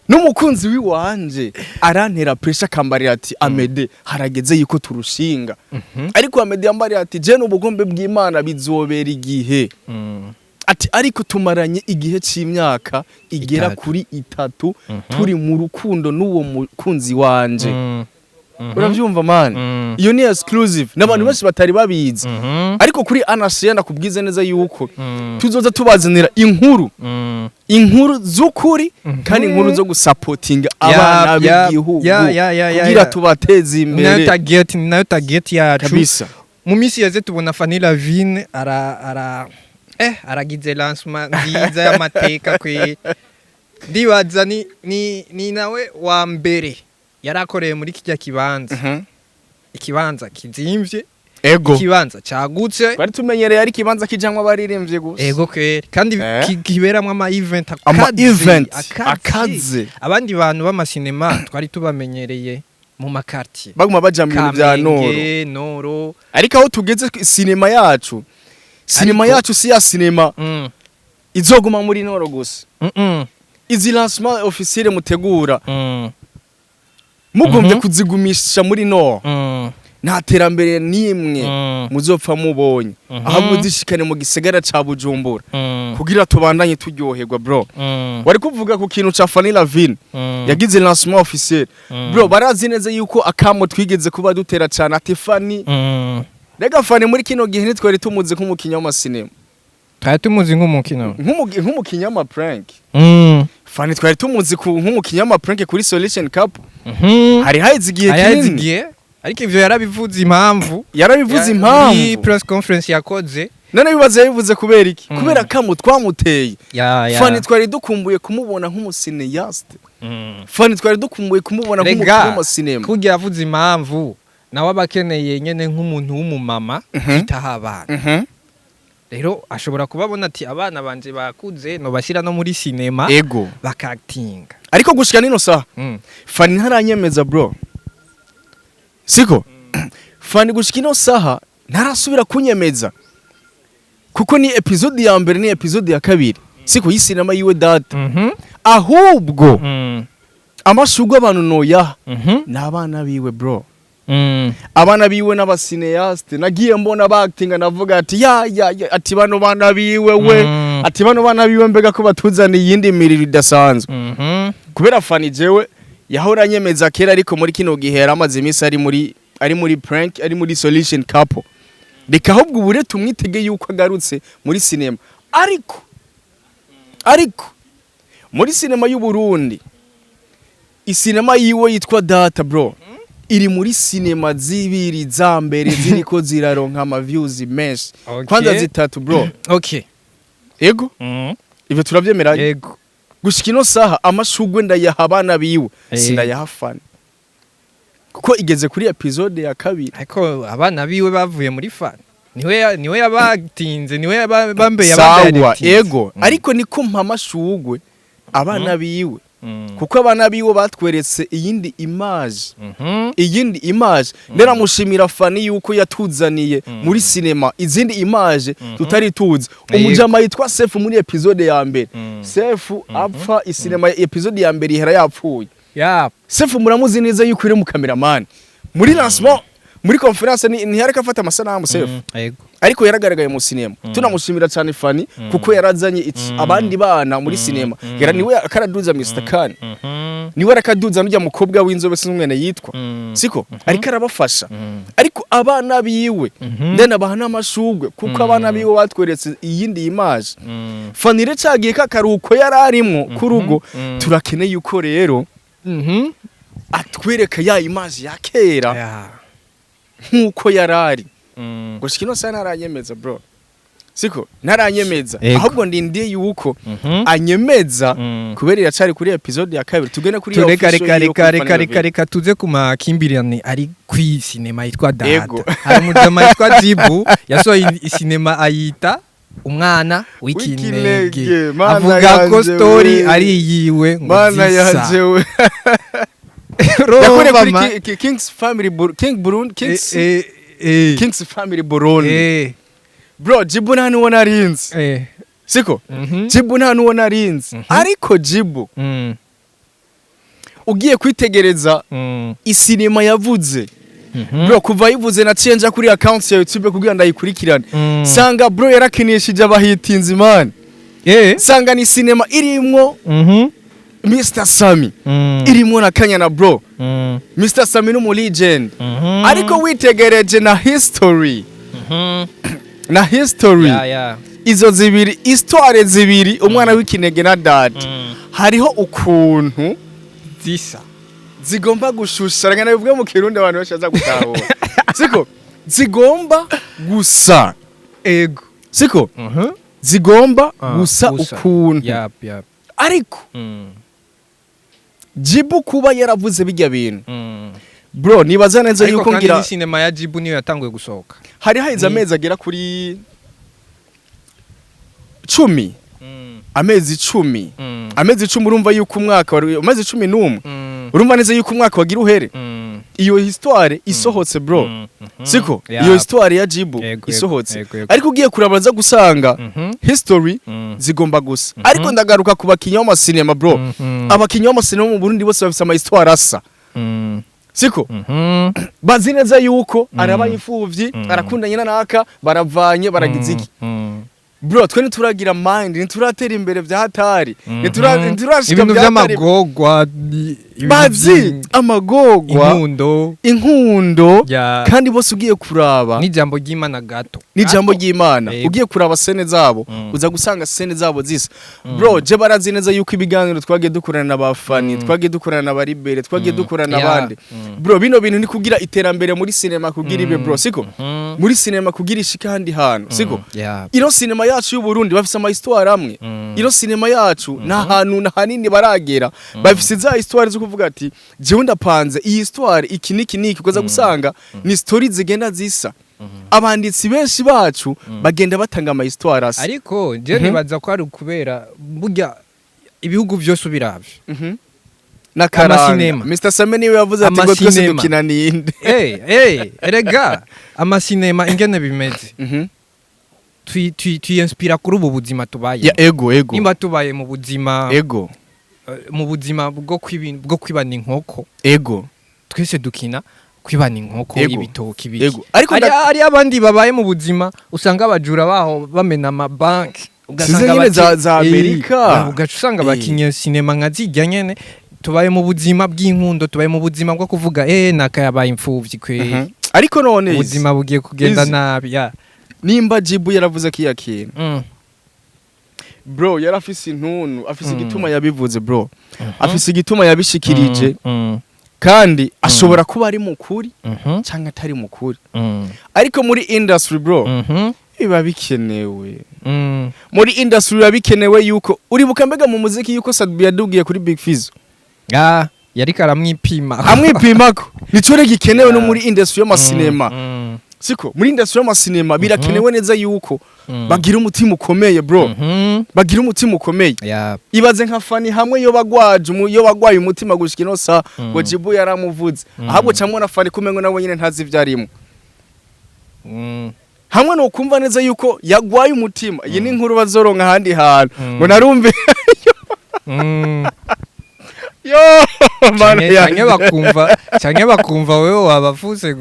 n'umukunzi wiwanje arantera pressure, akambarira ati: 'Amede, harageze yuko turushinga.'" Ariko Amede yambariye ati: "Je n'ubugombe bw'Imana bizobera igihe." Ati: "Ariko tumaranye igihe c'imyaka igera 3. kuri 3 turi mu rukundo n'uwo mukunzi wanje." Uravyumva, man? Iyo ni exclusive n'abantu benshi batari babizi. Ariko kuri Anasiya ndakubwize neza yuko tuzoza tubazanira inkuru, inkuru z'ukuri, kandi inkuru zo gusapotinga abana b'igihugu kugira tubateze Nayo imbere. target, ni nayo target yacu. Kabisa. Mu minsi yaze tubona Fanny Lavine ara ara eh aragize lancement nziza y'amateka kwe. Ndibaza ni nawe wa mbere yarakoreye muri kijya kibanza, ikibanza kizimvye, ikibanza cagutse. Bari tumenyereye ari ikibanza kijamwo abaririmbyi gusa. Ego kweri, kandi kiberamwo ama event Ama akaze, event akaze. Akaze. Abandi bantu b'amasinema twari tubamenyereye mu ma quartier, baguma baja mu bintu vya noro. Kamenge, Noro. Ariko aho tugeze, sinema yacu, sinema yacu si ya sinema izoguma muri noro gusa. Izi lancement officiel mutegura, mugombye kuzigumisha muri noro, nta terambere n'imwe muzopfa mubonye. Ahubwo zishikane mu gisagara ca Bujumbura kugira tubandanye turyoherwa, bro. Wari kuvuga ku kintu ca Fanny Lavine yagize lancement officiel. Bro, barazi neza yuko akamo twigeze kuba dutera cyane ati: "Fanny." Rega Fanny muri kino gihe ntitwari tumuzi nk'umukinnyi w'amasinema. Twari tumuzi nk'umukino. Nk'umukinnyi w'amaprank. Fanny twari tumuzi nk'umukinnyi w'amaprank kuri Solution Cup. Hari haheze igihe Hari kinini. igihe, ariko ivyo yarabivuze impamvu. Yarabivuze Muri impamvu. press conference yakoze. None bibaza yabivuze kubera iki? Kubera akamo twamuteye. Fanny twari dukumbuye kumubona nk'umucinéaste. Fanny twari dukumbuye kumubona nk'umukinnyi Rega w'amasinema. kurya yavuze impamvu, nawe aba akeneye nyene nk'umuntu w'umumama kwitaho abana. Rero ashobora kubabona ati: "Abana banje bakuze, nobashyira no muri sinema bakatinga." Ariko gushika nino saha, Fanny ntaranyemeza, bro. Siko Fanny gushika ino saha ntarasubira kunyemeza, kuko ni episode ya mbere, ni episode ya kabiri, siko, y'isinema yiwe Data. Ahubwo amashurwe abantu noyaha ni abana biwe, bro. Abana biwe n'abacinéaste nagiye mbona bakitinga, navuga ati: "Ya ya ya," ati: "Bano bana biwe we." Ati: "Bano bana biwe mbega ko batuzaniye iyindi miriro idasanzwe." Kubera Fanny jewe yahora anyemeza kera, ariko muri kino gihe yaramaze iminsi ari muri prank, ari muri Solution Couple. Reka ahubwo ubure tumwitege yuko agarutse muri sinema. Ariko muri sinema y'u Burundi, isinema yiwe yitwa Data, bro, iri muri sinema zibiri za mbere ziriko ziraronka ama views menshi. Kwanza zitatu, bro. Ego. Ivyo turavyemeranye. Yego. Gushika ino saha amashugwe ndayaha abana biwe, sindayaha Fanny, kuko igeze kuri episode ya kabiri. Ariko abana biwe bavuye muri Fanny, niwe yabatinze, niwe bambeye. Sawa, ego. Ariko niko mpa amashugwe abana biwe, kuko abana biwe batweretse iyindi image, iyindi image. Nderamushimira Fanny yuko yatuzaniye muri sinema izindi image tutari tuzi. Umujama yitwa Sefu muri episode ya mbere, Sefu apfa isinema episode ya mbere ihera yapfuye. Sefu muramuzi neza yuko uri mu cameraman muri lancement, muri conference ntiyareka afata amasanamu Sefu. Ariko yaragaragaye mu sinema. Tunamushimira cyane Fanny kuko yarazanye abandi bana muri sinema. Yara niwe akaraduza Mr Khan, niwe arakaduza n'ujya mukobwa w'inzobe, sinzi yitwa, siko, ariko arabafasha. Ariko abana biwe ndena baha n'amashugwe, kuko abana biwe batweretse iyindi image. Fanny rero cagiye kakaruhuko yari arimwo k'urugo, turakeneye yuko rero atwereka ya image ya kera nk'uko yarari. Gushika ino saha ntaranyemeza, bro. Siko ntaranyemeza. Ego. Ahubwo ndindiye yuko anyemeza, kubera iracari kuri episode ya kabiri, tugende kuri ya Reka, official reka, yiwe reka, kuri reka, Fanny reka, Lavine. Reka tuze ku makimbirane ari kwi sinema yitwa Data. Ego. Hari umujama yitwa Jibu yasohoye isinema ayita Umwana W'ikinege. W'ikinege, Mana Avuga ko yanje story we. ari iyiwe ngo Mana zisa. yanje we. Urumva Yakoreye kuri King's Family King Burundi, King's King's Family Burundi. Bro, Jibu nta nuwo narinzi. Siko Jibu nta nuwo narinzi, ariko Jibu ugiye kwitegereza isinema yavuze, bro, kuva yivuze naciye nja kuri account ya YouTube kugira ndayikurikirane. Sanga bro yarakinishije abahitinzi, man. Sanga ni sinema irimwo Mr Sami, irimwo na Kanyana, bro. Mr Sami n'umu legend, ariko witegereje na history na history izo zibiri, histoire zibiri, Umwana w'Ikinege na Data, hariho ukuntu zisa. Zigomba gushusha. Reka nabivuge mu Kirundi abantu benshi baza gutahura. Siko zigomba gusa. Ego. Siko zigomba gusa gusa. ukuntu. Yap, yap. Ariko Jibu kuba yaravuze bijya bintu, bro, nibaza neza Ariko yuko kandi ngira ni sinema ya Jibu niyo yatanguye gusohoka. Hari haheze amezi agera kuri 10, amezi 10, amezi 10. Urumva yuko umwaka wari amezi 11. Urumva neza yuko umwaka wagira uhere iyo histoire isohotse, bro. Siko iyo histoire ya Jibu isohotse. Yego, yego. Ariko ugiye kurabaza gusanga history zigomba gusa. Ariko ndagaruka ku bakinyi b'amasinema, bro. Abakinyi b'amasinema mu Burundi bose bafise ama histoire asa. Siko bazi neza yuko araba imfuvyi, arakundanye na naka, baravanye, baragize iki. Bro, twe ntituragira mind, ntituratera imbere vya hatari, ntiturashika Ibintu vya hatari. by'amagogwa ibintu Bazi amagogwa, inkundo. Inkundo. Ya. Kandi bose ugiye kuraba n'ijambo ry'Imana gato. N'ijambo Gato. ry'Imana. Yego. Ugiye kuraba scène zabo, uza gusanga scène zabo zisa. Bro, je barazi neza yuko ibiganiro twagiye dukorana na bafani, twagiye dukorana na baribere, twagiye dukorana n'abandi. Bro, bino bintu ni kugira iterambere muri sinema, kugira ibe, bro, siko muri sinema kugira ishika ahandi hantu, siko ino sinema yacu y'u Burundi bafise ama histoire amwe. Ino sinema yacu nta hantu na hanini baragera. Bafise za histoire zo kuvuga ati jewe ndapanze iyi histoire iki niki niki, ukaza gusanga ni story zigenda zisa. Abanditsi benshi bacu bagenda batanga ama histoire asa. Ariko je nibaza ko ari ukubera burya ibihugu byose ubiravye N'akaranga. Amasinema. Mr Same niwe yavuze ati ngo twese Amasinema. dukina ninde. Erega amasinema ingene bimeze, twiyinspira kuri ubu buzima tubaye. Ya, ego, ego. Nimba tubaye mu buzima mu buzima bwo kwibana inkoko, twese dukina kwibana inkoko, ibitoki, biki. Ego, ariko Hari abandi babaye mu buzima usanga abajura baho bamena amabanki. Size nyene za Amerika. Ugaca usanga bakinye sinema nka zijya nyene. Tubaye mu buzima bw'inkundo, tubaye mu buzima bwo kuvuga nakayabaye imfuvyi kwe. Ariko none Ubuzima bugiye kugenda Izi. nabi ya. Nimba Jibu yaravuze kiya kintu, bro, yarafise intuntu, afise igituma yabivuze, bro, afise igituma yabishikirije. Kandi ashobora kuba ari mukuri cyangwa atari mukuri, ariko muri industry, bro, biba bikenewe. Muri industry biba bikenewe yuko uribuka mbega mu muziki yuko Sadbi yadugiye kuri Big Fizzo. Ah, yariko aramwipima. Amwipimako. Nico rero gikenewe no muri industry y'amasinema. Siko muri industry y'amasinema birakenewe neza yuko bagira umutima ukomeye, bro. Bagira umutima ukomeye. Ibaze nka Fani hamwe yo bagwaje yo bagwaye umutima gushika ino sa ngo Jibu yaramuvuze. Ahubwo camwe na Fani kumengo nawe nyine ntazi ivyo arimo. Hamwe no kumva neza yuko yagwaye umutima, iyi ni inkuru bazoronka ahandi hantu ngo narumve. Yo mana Canke yanjye. Canke bakumva wewe wabavuze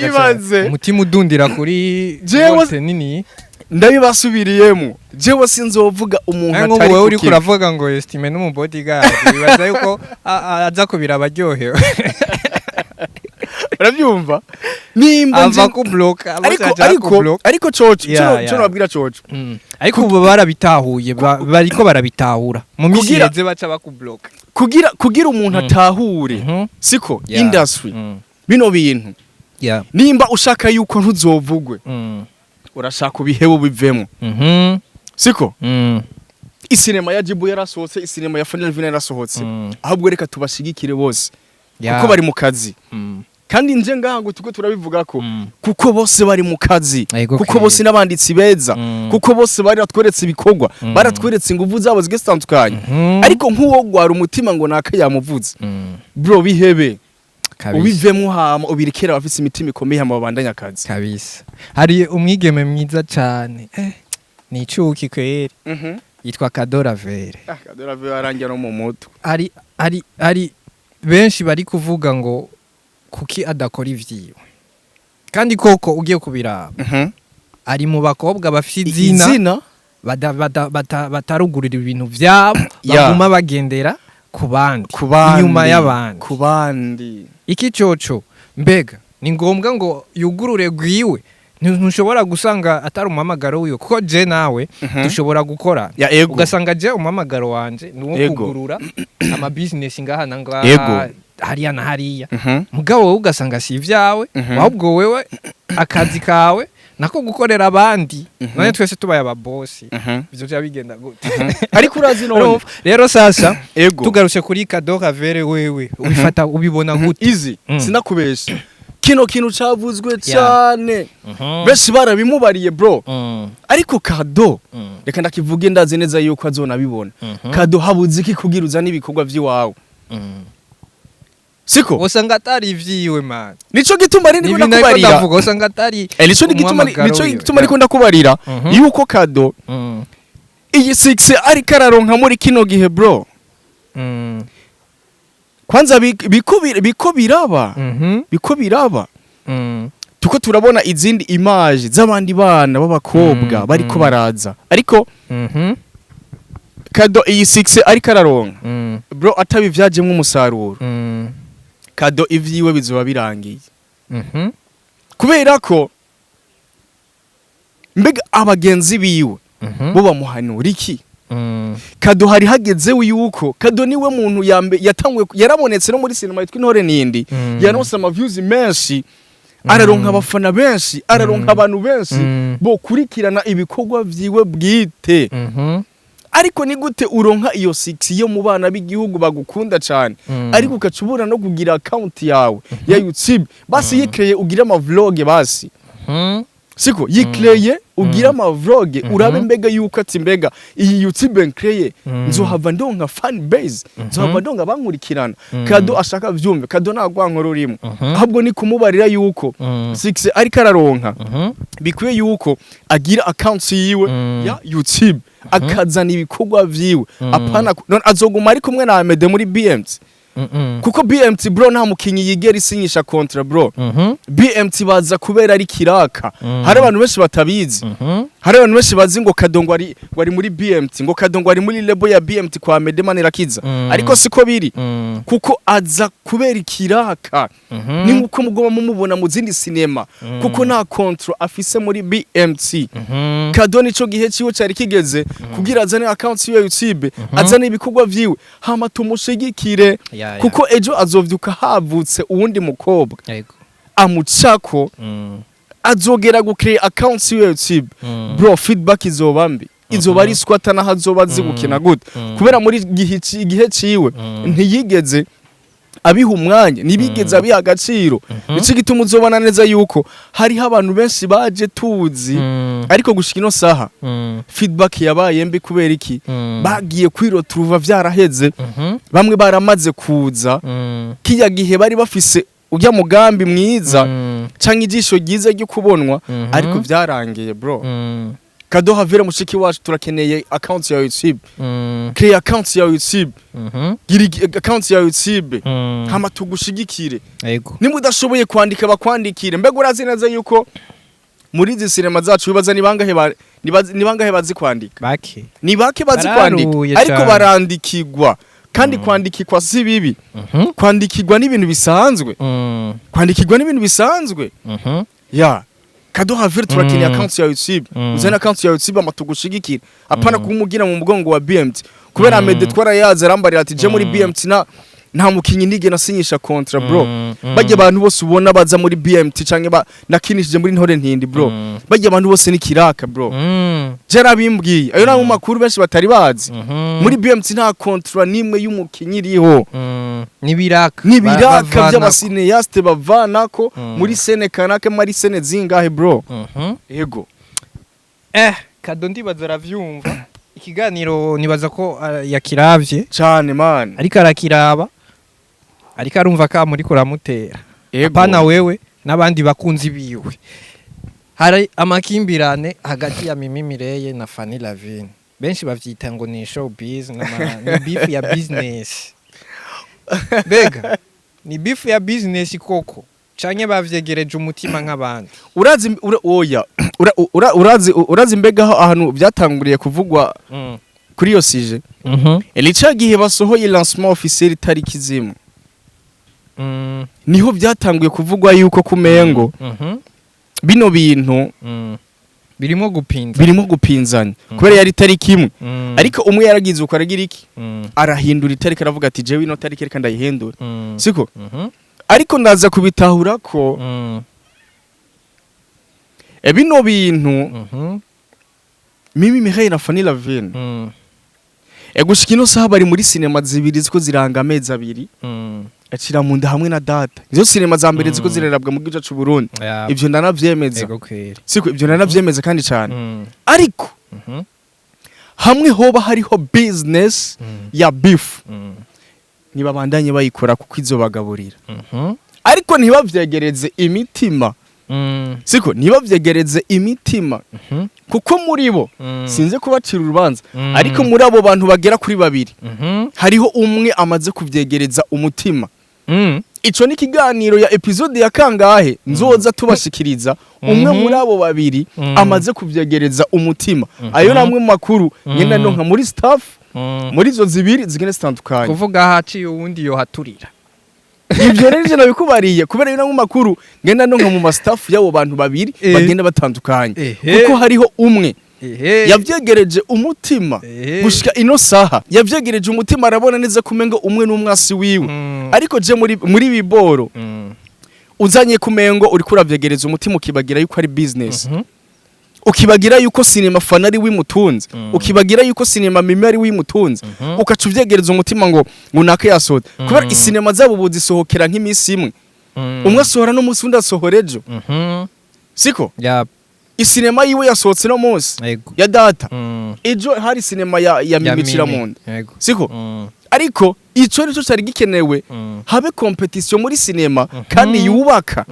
Ibaze. umutima udundira kuri volte nini. Ndabibasubiriyemo, jewe sinzovuga umuntu Nk'ubu atari wewe ku uriko kivi. uravuga ngo Estime n'umu bodyguard, bibaza yuko aza kubira abaryohewe. Urabyumva nimba Ava nje ku bloka. Ariko coco, cyo nabwira coco. Ariko ubu barabitahuye, bariko barabitahura mu minsi iheze baca bakubloka. Kugira umuntu atahure, siko industry, bino bintu, nimba ushaka yuko ntuzovugwe. Urashaka ubihebe, bivemo, siko? Mm. Isinema ya Jibu yarasohotse, isinema ya Fanny Alvin yarasohotse. Ahubwo reka tubashigikire bose kuko bari mu kazi. Kandi nje ngaha ngo tuko turabivuga ko kuko bose bari mu kazi, kuko bose n'abanditsi beza, kuko bose bari batweretse ibikorwa, baratweretse ingufu zabo zigiye zitandukanye. Ariko nk'uwo gwara umutima ngo naka yamuvuze, bro, bihebe. Ubivemo, hama ubirekera abafise imitima ikomeye, hama babandanye akazi. Kabisa. Hari umwigeme mwiza cyane, ni icuki kweri, yitwa Kadora Vere. Ah, Kadora Vere arangira no mu mutwe. Hari benshi bari kuvuga ngo kuki adakora ivyiwe, kandi koko ugiye kubiraba ari mu bakobwa bafite izina, izina, batarugurira ibintu vyabo, baguma bagendera ku bandi, ku bandi, inyuma y'abandi. Ku bandi. Iki coco mbega ni ngombwa ngo yugurure gwiwe? Ntushobora gusanga atari umuhamagaro wiwe? Kuko je nawe dushobora gukora, Ya, ego. ugasanga je umuhamagaro wanje ni uwo kugurura ama business ngaha na ngaha, hariya na hariya, mugabo wowe ugasanga si ivyawe, ahubwo wewe akazi kawe nako gukorera abandi. None twese tubaye ababosi, ivyo vya bigenda gute? Ariko urazi none? Urumva? Rero sasa, tugarutse kuri Kadora Vere, wewe ubifata, ubibona gute? Izi sinakubesha, kino kintu cavuzwe cyane, benshi barabimubariye, bro. Ariko Kado, reka ndakivuge, ndazi neza yuko azonabibona. Kado, habuze iki kugira uzane ibikorwa vy'iwawe? Siko? Usanga atari ivyiwe, man. Nico gituma ari ndiko Ni ibintu ariko ndakubarira. ndavuga, usanga atari Nico gituma, umuhamagaro nico wiwe. gituma ariko ndakubarira yuko Kado iyi 6 ariko araronka muri kino gihe, bro, kwanza biko biraba, biko biraba, tuko turabona izindi image z'abandi bana b'abakobwa bariko baraza, ariko Kado iyi 6 ariko araronka, bro, atabivyajemwo umusaruro, Kado ivyiwe bizoba birangiye. Kubera ko mbega abagenzi biwe bo bamuhanura iki? Kado hari hageze yuko Kado niwe muntu yambe yatanguye, yarabonetse no muri sinema yitwa Intore Nindi, yaronse ama views menshi, araronka abafana benshi, araronka abantu benshi bokurikirana ibikorwa vyiwe bwite. Ariko ni gute uronka iyo 6 yo mu bana b'igihugu bagukunda cyane, ariko ugaca ubura no kugira account yawe ya YouTube? Basi yikreye ugire ama vlog basi. Siko? Yikreye ugire ama vlog, urabe mbega yuko ati mbega iyi YouTube nkreye, nzohava ndonka fan base, nzohava ndonka bankurikirana. Kado ashaka vyumve, Kado nta nkuru urimo, ahubwo ni kumubarira yuko 6 ariko araronka, bikwiye yuko agira account yiwe ya YouTube, akazana ibikorwa vyiwe. Apana none azoguma ari kumwe na Amede muri BMT? Kuko BMT, bro, nta mukinyi yigera isinyisha contrat, bro. BMT baza kubera ari kiraka. Hari abantu benshi batabizi. Hari abantu benshi bazi ngo Kado ngo ari muri BMT, ngo Kado ngo ari muri label ya BMT kwa Amede Manirakiza, ariko siko biri, kuko aza kubera ikiraka. Ni nkuko mugoma mumubona mu zindi sinema, kuko nta contrat afise muri BMT. Kado nico gihe ciwe cari kigeze kugira azane account yiwe ya YouTube, azane ibikorwa vyiwe, hama tumushigikire, kuko ejo azovyuka havutse uwundi mukobwa amucako, azogera gucreate account yiwe ya YouTube, bro, feedback izoba mbi, izoba ari squatter, naho azoba azi gukina gute, kubera muri igihe ciwe ntiyigeze abiha umwanya, ntibigeze abiha agaciro. Nico gituma uzobona neza yuko hariho abantu benshi baje tuzi, ariko gushika ino saha feedback yabaye mbi. Kubera iki? Bagiye kwiroturuva vyaraheze, bamwe baramaze kuza. Kiya gihe bari bafise ujya mugambi mwiza canke ijisho ryiza ryo kubonwa, ariko vyarangiye, bro. Kado Havera, mushiki wacu, turakeneye account ya YouTube. Create account ya YouTube, gira account ya YouTube, hama tugushigikire. Nimba udashoboye kwandika, bakwandikire. Mbega urazi neza yuko muri izi sinema zacu bibaza ni bangahe ni bangahe bazi kwandika? Bake. Ni bake bazi kwandika, Bararuye ariko cane. barandikirwa. Kandi kwandikirwa si bibi, kwandikirwa n'ibintu bisanzwe, kwandikirwa n'ibintu bisanzwe. Ya Kado Havere, turakeneye account ya YouTube. Uzane account ya YouTube ama tugushigikira, apana kumugira mu mugongo wa BMT, kubera Amede twarayaze, arambarira ati je muri BMT na Nta mukinyi nigera nasinyisha contrat, bro. Bajya abantu bose ubona baza muri BMT canke nakinishije muri Ntore Ntindi, bro, bajya abantu bose ni kiraka, bro. Jarabimbwiye, ayo nta mu makuru benshi batari bazi. Muri BMT nta contrat nimwe y'umukinyi iriho. Nibiraka. N'ibiraka Bavanako. by'aba cinéastes bavanako muri scène kanaka, muri scène zingahe, bro. Ego. Kado ndibaza aravyumva ikiganiro, nibaza ko yakiravye. Cane, man. Ariko arakiraba, ariko arumva ka muri kuramutera. Ego. Apana wewe n'abandi bakunzi biwe. Hari amakimbirane hagati ya Mimi Mireye na Fanny Lavine, benshi bavyita ngo ni showbiz, ni beef ya business. Mbega ni beef ya business koko, canke bavyegereje umutima nk'abandi? Urazi oya, urazi mbega aho ahantu byatanguriye kuvugwa kuri iyo sujet? Ca gihe basohoye lancement officiel itariki zimwe, niho byatanguye kuvugwa yuko kumengo bino bintu Birimo gupinza. Birimo gupinzanya, kubera yari itariki imwe. Ariko umwe yaragize uko, aragira iki, arahindura itariki, aravuga ati: "Jewe ino tariki reka ndayihindura." Siko? Ariko ndaza kubitahura ko bino bintu, Mimi Mireille na Fanny Lavine, gushika ino saha bari muri sinema zibiri ziko ziranga amezi 2, acira mu nda hamwe na Data. Izo sinema za mbere ziko zirarabwa mu gihugu c'u Burundi. Ivyo ndanavyemeza. Ego kweri. Siko? Ivyo ndanavyemeza kandi cane. Ariko hamwe hoba hariho business ya beef, ntibabandanye bayikora kuko izo bagaburira, ariko ntibavyegereze imitima. Siko? Ntibavyegereze imitima, kuko muri bo, sinze kubacira urubanza, ariko muri abo bantu bagera kuri babiri, hariho umwe amaze kuvyegereza umutima. Ico ni ikiganiro ya episode ya kangahe nzoza tubashikiriza umwe muri abo babiri amaze kuvyegereza umutima. Ayo namwe mu makuru ngenda ndonka muri staff, muri izo zibiri zigenda zitandukanye. Kuvuga haciye uwundi yohaturira. Ivyo rero ivyo nabikubariye kubera ayo namwe mu makuru ngenda ndonka mu ma staff y'abo bantu babiri bagenda batandukanye, kuko hariho umwe yavyegereje umutima. Gushika ino saha yavyegereje umutima, arabona neza kumengo umwe n'umwasi wiwe. Ariko je muri biboro uzanye kumengo uriko uravyegereza umutima, ukibagira yuko ari business, ukibagira yuko sinema Fanny ari wimutunze, ukibagira yuko sinema Mimi ari wimutunze, ukaca uvyegereza umutima ngo nake yasohotse, kubera isinema zabo ubu zisohokera nk'imisi imwe. Umwe asohora no munsi, undi asohora ejo. Siko? Yap. Isinema yiwe yasohotse no munsi, ya Data. Ejo hari sinema ya Mimi Ciramunda. Siko? Ariko ico nico cari gikenewe, habe competition muri sinema kandi yubaka,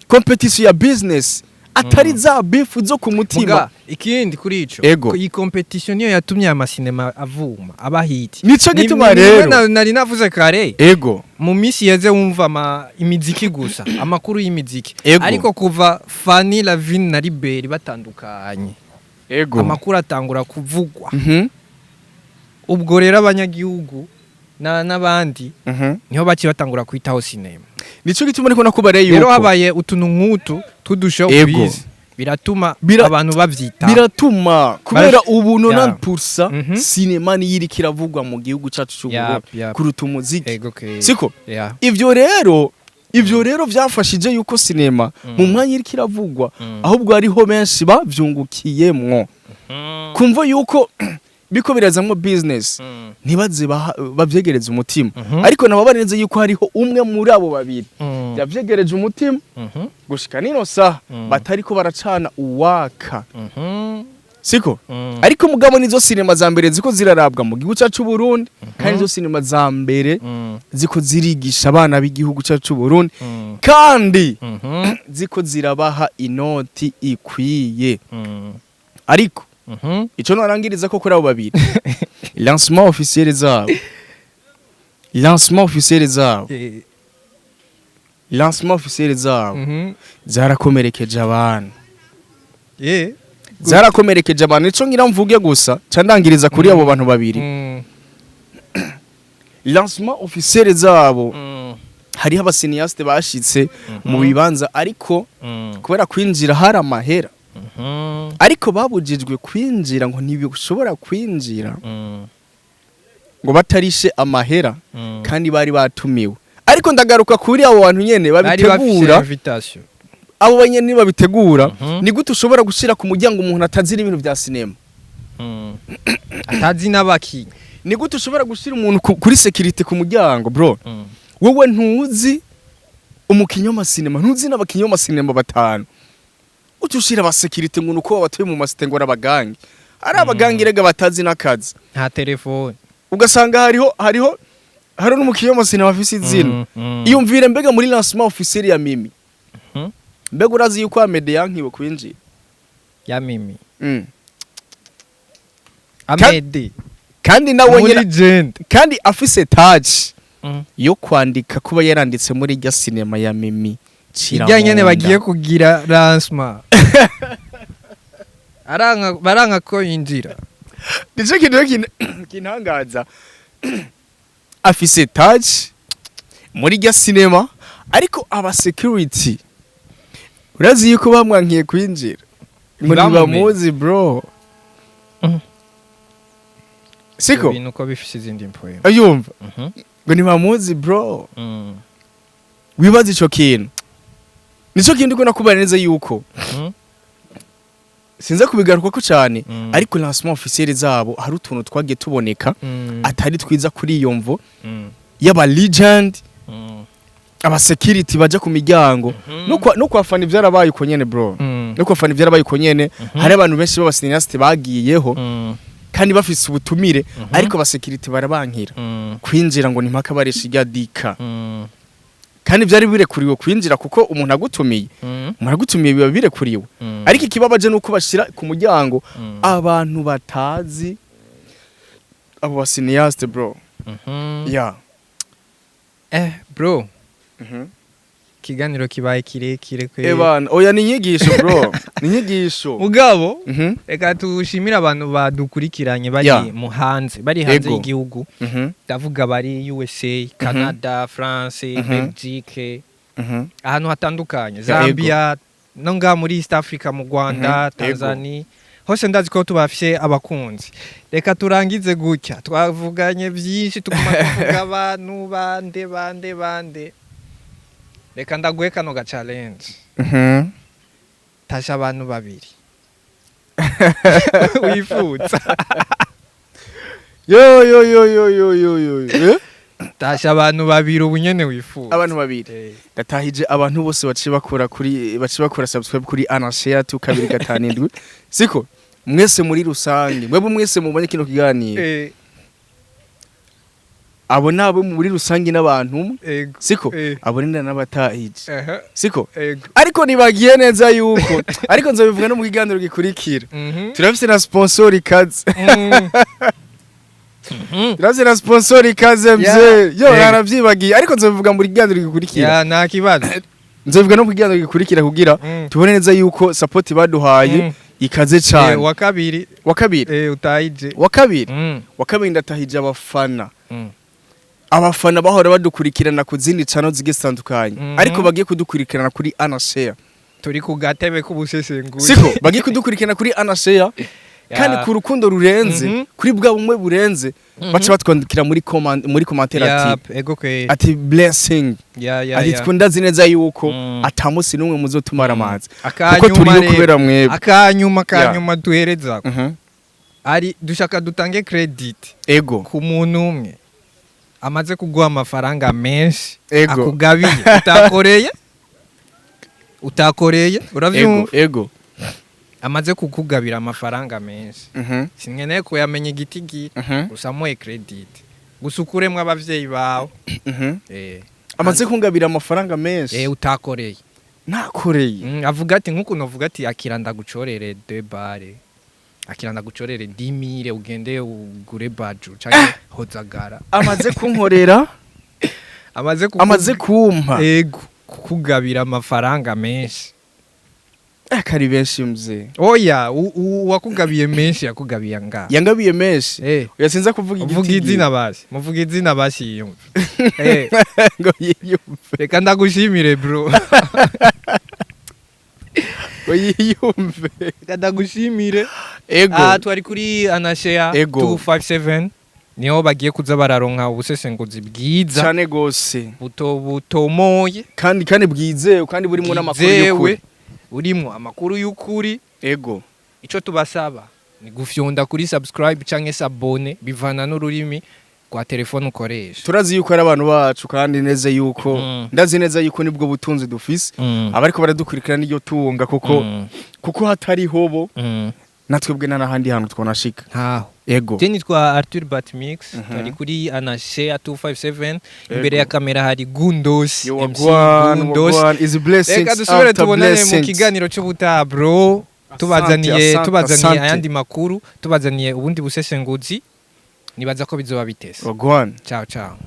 competition ya business, atari za beef zo ku mutima. Muga ikindi kuri ico, Ego. iyi competition niyo yatumye aya masinema avuma, aba hit. Nico gituma rero. Nari navuze kare, mu minsi yeze wumva imiziki gusa, amakuru y'imiziki. Ariko kuva Fanny Lavine na Liberi batandukanye, amakuru atangura kuvugwa. Ubwo rero abanyagihugu n'abandi niho baciye batangura kwitaho sinema. Nico gituma ariko nakubariye Rero yuko habaye utuntu nk'utu tudushow biz, biratuma abantu bavyitaho. Biratuma, kubera ubu 90% sinema niyo iriko iravugwa mu gihugu cacu c'u Burundi kuruta umuziki. Ego kweri. Siko? Yeah. Ivyo rero vyafashije yuko sinema mu mwanya iriko iravugwa, ahubwo hariho benshi bavyungukiyemwo, kumva yuko biko birazamwo business, ntibaze bavyegereze umutima. Ariko nabo neza yuko hariho umwe muri abo babiri yavyegereje umutima, gushika nino saha batariko baracana uwaka. Siko? Ariko mugabo nizo sinema za mbere ziko zirarabwa mu gihugu cacu Burundi, kandi nizo sinema za mbere ziko zirigisha abana b'igihugu cacu Burundi, kandi ziko zirabaha inoti ikwiye. Ariko ico narangiriza ko kuri abo babiri, lancement officiel zabo zarakomerekeje abantu. Zarakomerekeje abantu. Ico ngira mvuge gusa ca ndangiriza kuri abo bantu babiri, lancement officiel zabo, hariho aba cinéastes bashitse mu bibanza, ariko kubera kwinjira hari amahera, ariko babujijwe kwinjira, ngo ntibishobora kwinjira. Ngo batarishe amahera kandi bari batumiwe. Ariko ndagaruka kuri abo bantu nyene Bari bafise babitegura. invitation. Abo banyene babitegura, ni gute ushobora gushira ku muryango umuntu atazi n'ibintu vya sinema? Atazi n'abakinyi. Ni gute ushobora gushira umuntu kuri security ku muryango, bro? Wowe ntuzi umukinyi w'amasinema, ntuzi n'abakinyi b'amasinema batanu, uca ushira aba security ngo nuko babatuye mu masite, ngo arabagangi, ari abagangi rega batazi n'akazi. Nta telefone. Ugasanga hariho n'umukinyi w'amasinema afise izina. Iyumvire mbega muri lancement officiel ya Mimi. Mbega urazi yuko Amede yankiwe kwinjira? Ya Mimi? Mm. Amede. Kandi nawe muri nyene legend. Kandi afise touch yo kwandika, kuba yaranditse muri irya sinema ya Mimi. Ijya nyene bagiye kugira lancement, aranka, baranka ko yinjira. Nico kintu rero kintangaza. Afise touch muri irya sinema, ariko aba security urazi yuko bamwankiye kwinjira ngo Ntibamumenye. ntibamuzi, bro. Siko? Ibintu uko bifise izindi mpoyo. Ayumva ngo ntibamuzi, bro. Wibaza ico kintu, nico kintu ndiko nakubara neza yuko sinza kubigaruka ko cyane, ariko lancement officiel zabo hari utuntu twagiye tuboneka atari twiza kuri iyo mvo y'aba legend, aba security baja ku miryango. No kwa Fani byarabaye uko nyene, bro. No kwa Fani byarabaye uko nyene. Hari abantu benshi b'aba cinéaste bagiyeho kandi bafise ubutumire, ariko aba security barabankira kwinjira ngo nimpaka baresha irya dika, kandi byari birekuriwe kwinjira, kuko umuntu agutumiye, umuntu agutumiye biba birekuriwe. Ariko ikibabaje nuko bashira ku muryango abantu batazi abo ba cinéaste, bro. Yeah. Bro, ikiganiro kibaye kirekire kwe. Ebana, oya, ni inyigisho, bro, ni inyigisho. Mugabo reka tushimire abantu badukurikiranye bari mu hanze, bari hanze y'igihugu. Ndavuga bari USA, Canada, France, Belgique, ahantu hatandukanye, Zambia, no ngaha muri East Africa, mu Rwanda, Tanzania, hose ndazi ko tubafise abakunzi. Reka turangize gutya: twavuganye byinshi, tuguma tuvuga abantu bande bande bande. Reka ndaguhe kano ga challenge. Tasha abantu babiri wifuza. Yo yo yo yo yo yo yo, eh? Tasha abantu babiri ubu nyene wifuza. Abantu babiri? Ndatahije abantu bose baciye bakora subscribe kuri Anashare 2257, siko? Mwese muri rusange, mwebwe mwese mubonye kino kiganiro, abo nabo muri rusange n'abantu umwe, Ego. siko? Eh. Abo ni n'abatahije, siko? Ego. Ariko nibagiye neza yuko, ariko nzobivuga no mu kiganiro gikurikira, turafise na sponsor ikaze. Turafise na sponsor ikaze, mzee. Yo, naravyibagiye, ariko nzobivuga mu kiganiro gikurikira. Ya, nta kibazo. Nzobivuga no mu kiganiro gikurikira kugira tubone neza yuko support baduhaye ikaze cane. Wa kabiri. Wa kabiri? Utahije. Wa kabiri? Wa kabiri, ndatahije abafana, abafana bahora badukurikirana ku zindi channel zigiye zitandukanye, ariko bagiye kudukurikirana kuri Anashare. Turi ku gatebe k'ubusesenguzi. Siko? Bagiye kudukurikirana kuri Anashare kandi ku rukundo rurenze, kuri bwa bumwe burenze, baca batwandikira muri comment, muri commentaire ati Yap, ego kwe. ati "Blessing", ati "Twundazi neza yuko atamusi n'umwe muzotumara amazi, kuko Akanyuma turiho rero. kubera mwebwe." Akanyuma, akanyuma duhereza ari dushaka dutange credit ku muntu umwe amaze kuguha amafaranga menshi, akugabiye utakoreye, utakoreye, uravyumva? Ego. Amaze kukugabira amafaranga menshi, sinkeneye kuyamenya igitigi, gusa muhe credit, gusa ukuremwo abavyeyi bawe. Amaze kungabira amafaranga menshi? Utakoreye. Nakoreye? Avuga ati, nk'ukuntu avuga ati: "Akira ndagucorere deux bare, akira ndagucorere 10 000, ugende ugure baju canke hozagara." Amaze kunkorera? Amaze Amaze kumpa? Ego, kukugabira amafaranga menshi. Kari benshi, mzee. Oya, uwakugabiye menshi yakugabiye nga Yangabiye menshi? Oya, sinza kuvuga Muvuga igitigi. izina basi, muvuga izina basi yiyumve. Ngo yiyumve. Reka ndagushimire, bro. Ngo yiyumve. Reka ndagushimire. Ego. Ah, twari kuri Anashare Ego. 257. Niho bagiye kuza bararonka ubusesenguzi bwiza, Cyane gose. buto butomoye, kandi bwizewe, kandi burimo n'amakuru bwizewe, y'ukuri. Burimwo amakuru y'ukuri. Ico tubasaba ni gufyonda kuri subscribe canke s'abonner, bivana n'ururimi rwa telefone ukoresha. Turazi yuko ari abantu bacu, kandi neza yuko ndazi neza yuko nibwo butunzi dufise. Abariko baradukurikira n'iryo tunga, kuko kuko hatariho bo, natwebwe nta n'ahandi hantu twonashika. Ntaho. Ego. Je nitwa Arthur Batmix, tari kuri Anashare 257. Imbere ya kamera hari Gundos, Yo, MC wagwan, Gundos. wagwan, is blessings Reka dusubire after tubonane mu blessings. kiganiro cy'ubutaha, bro, tubazaniye Asante, tubazaniye asante. ayandi makuru, tubazaniye ubundi busesenguzi. Nibaza ko bizoba bitese. Wagwan. Ciao ciao.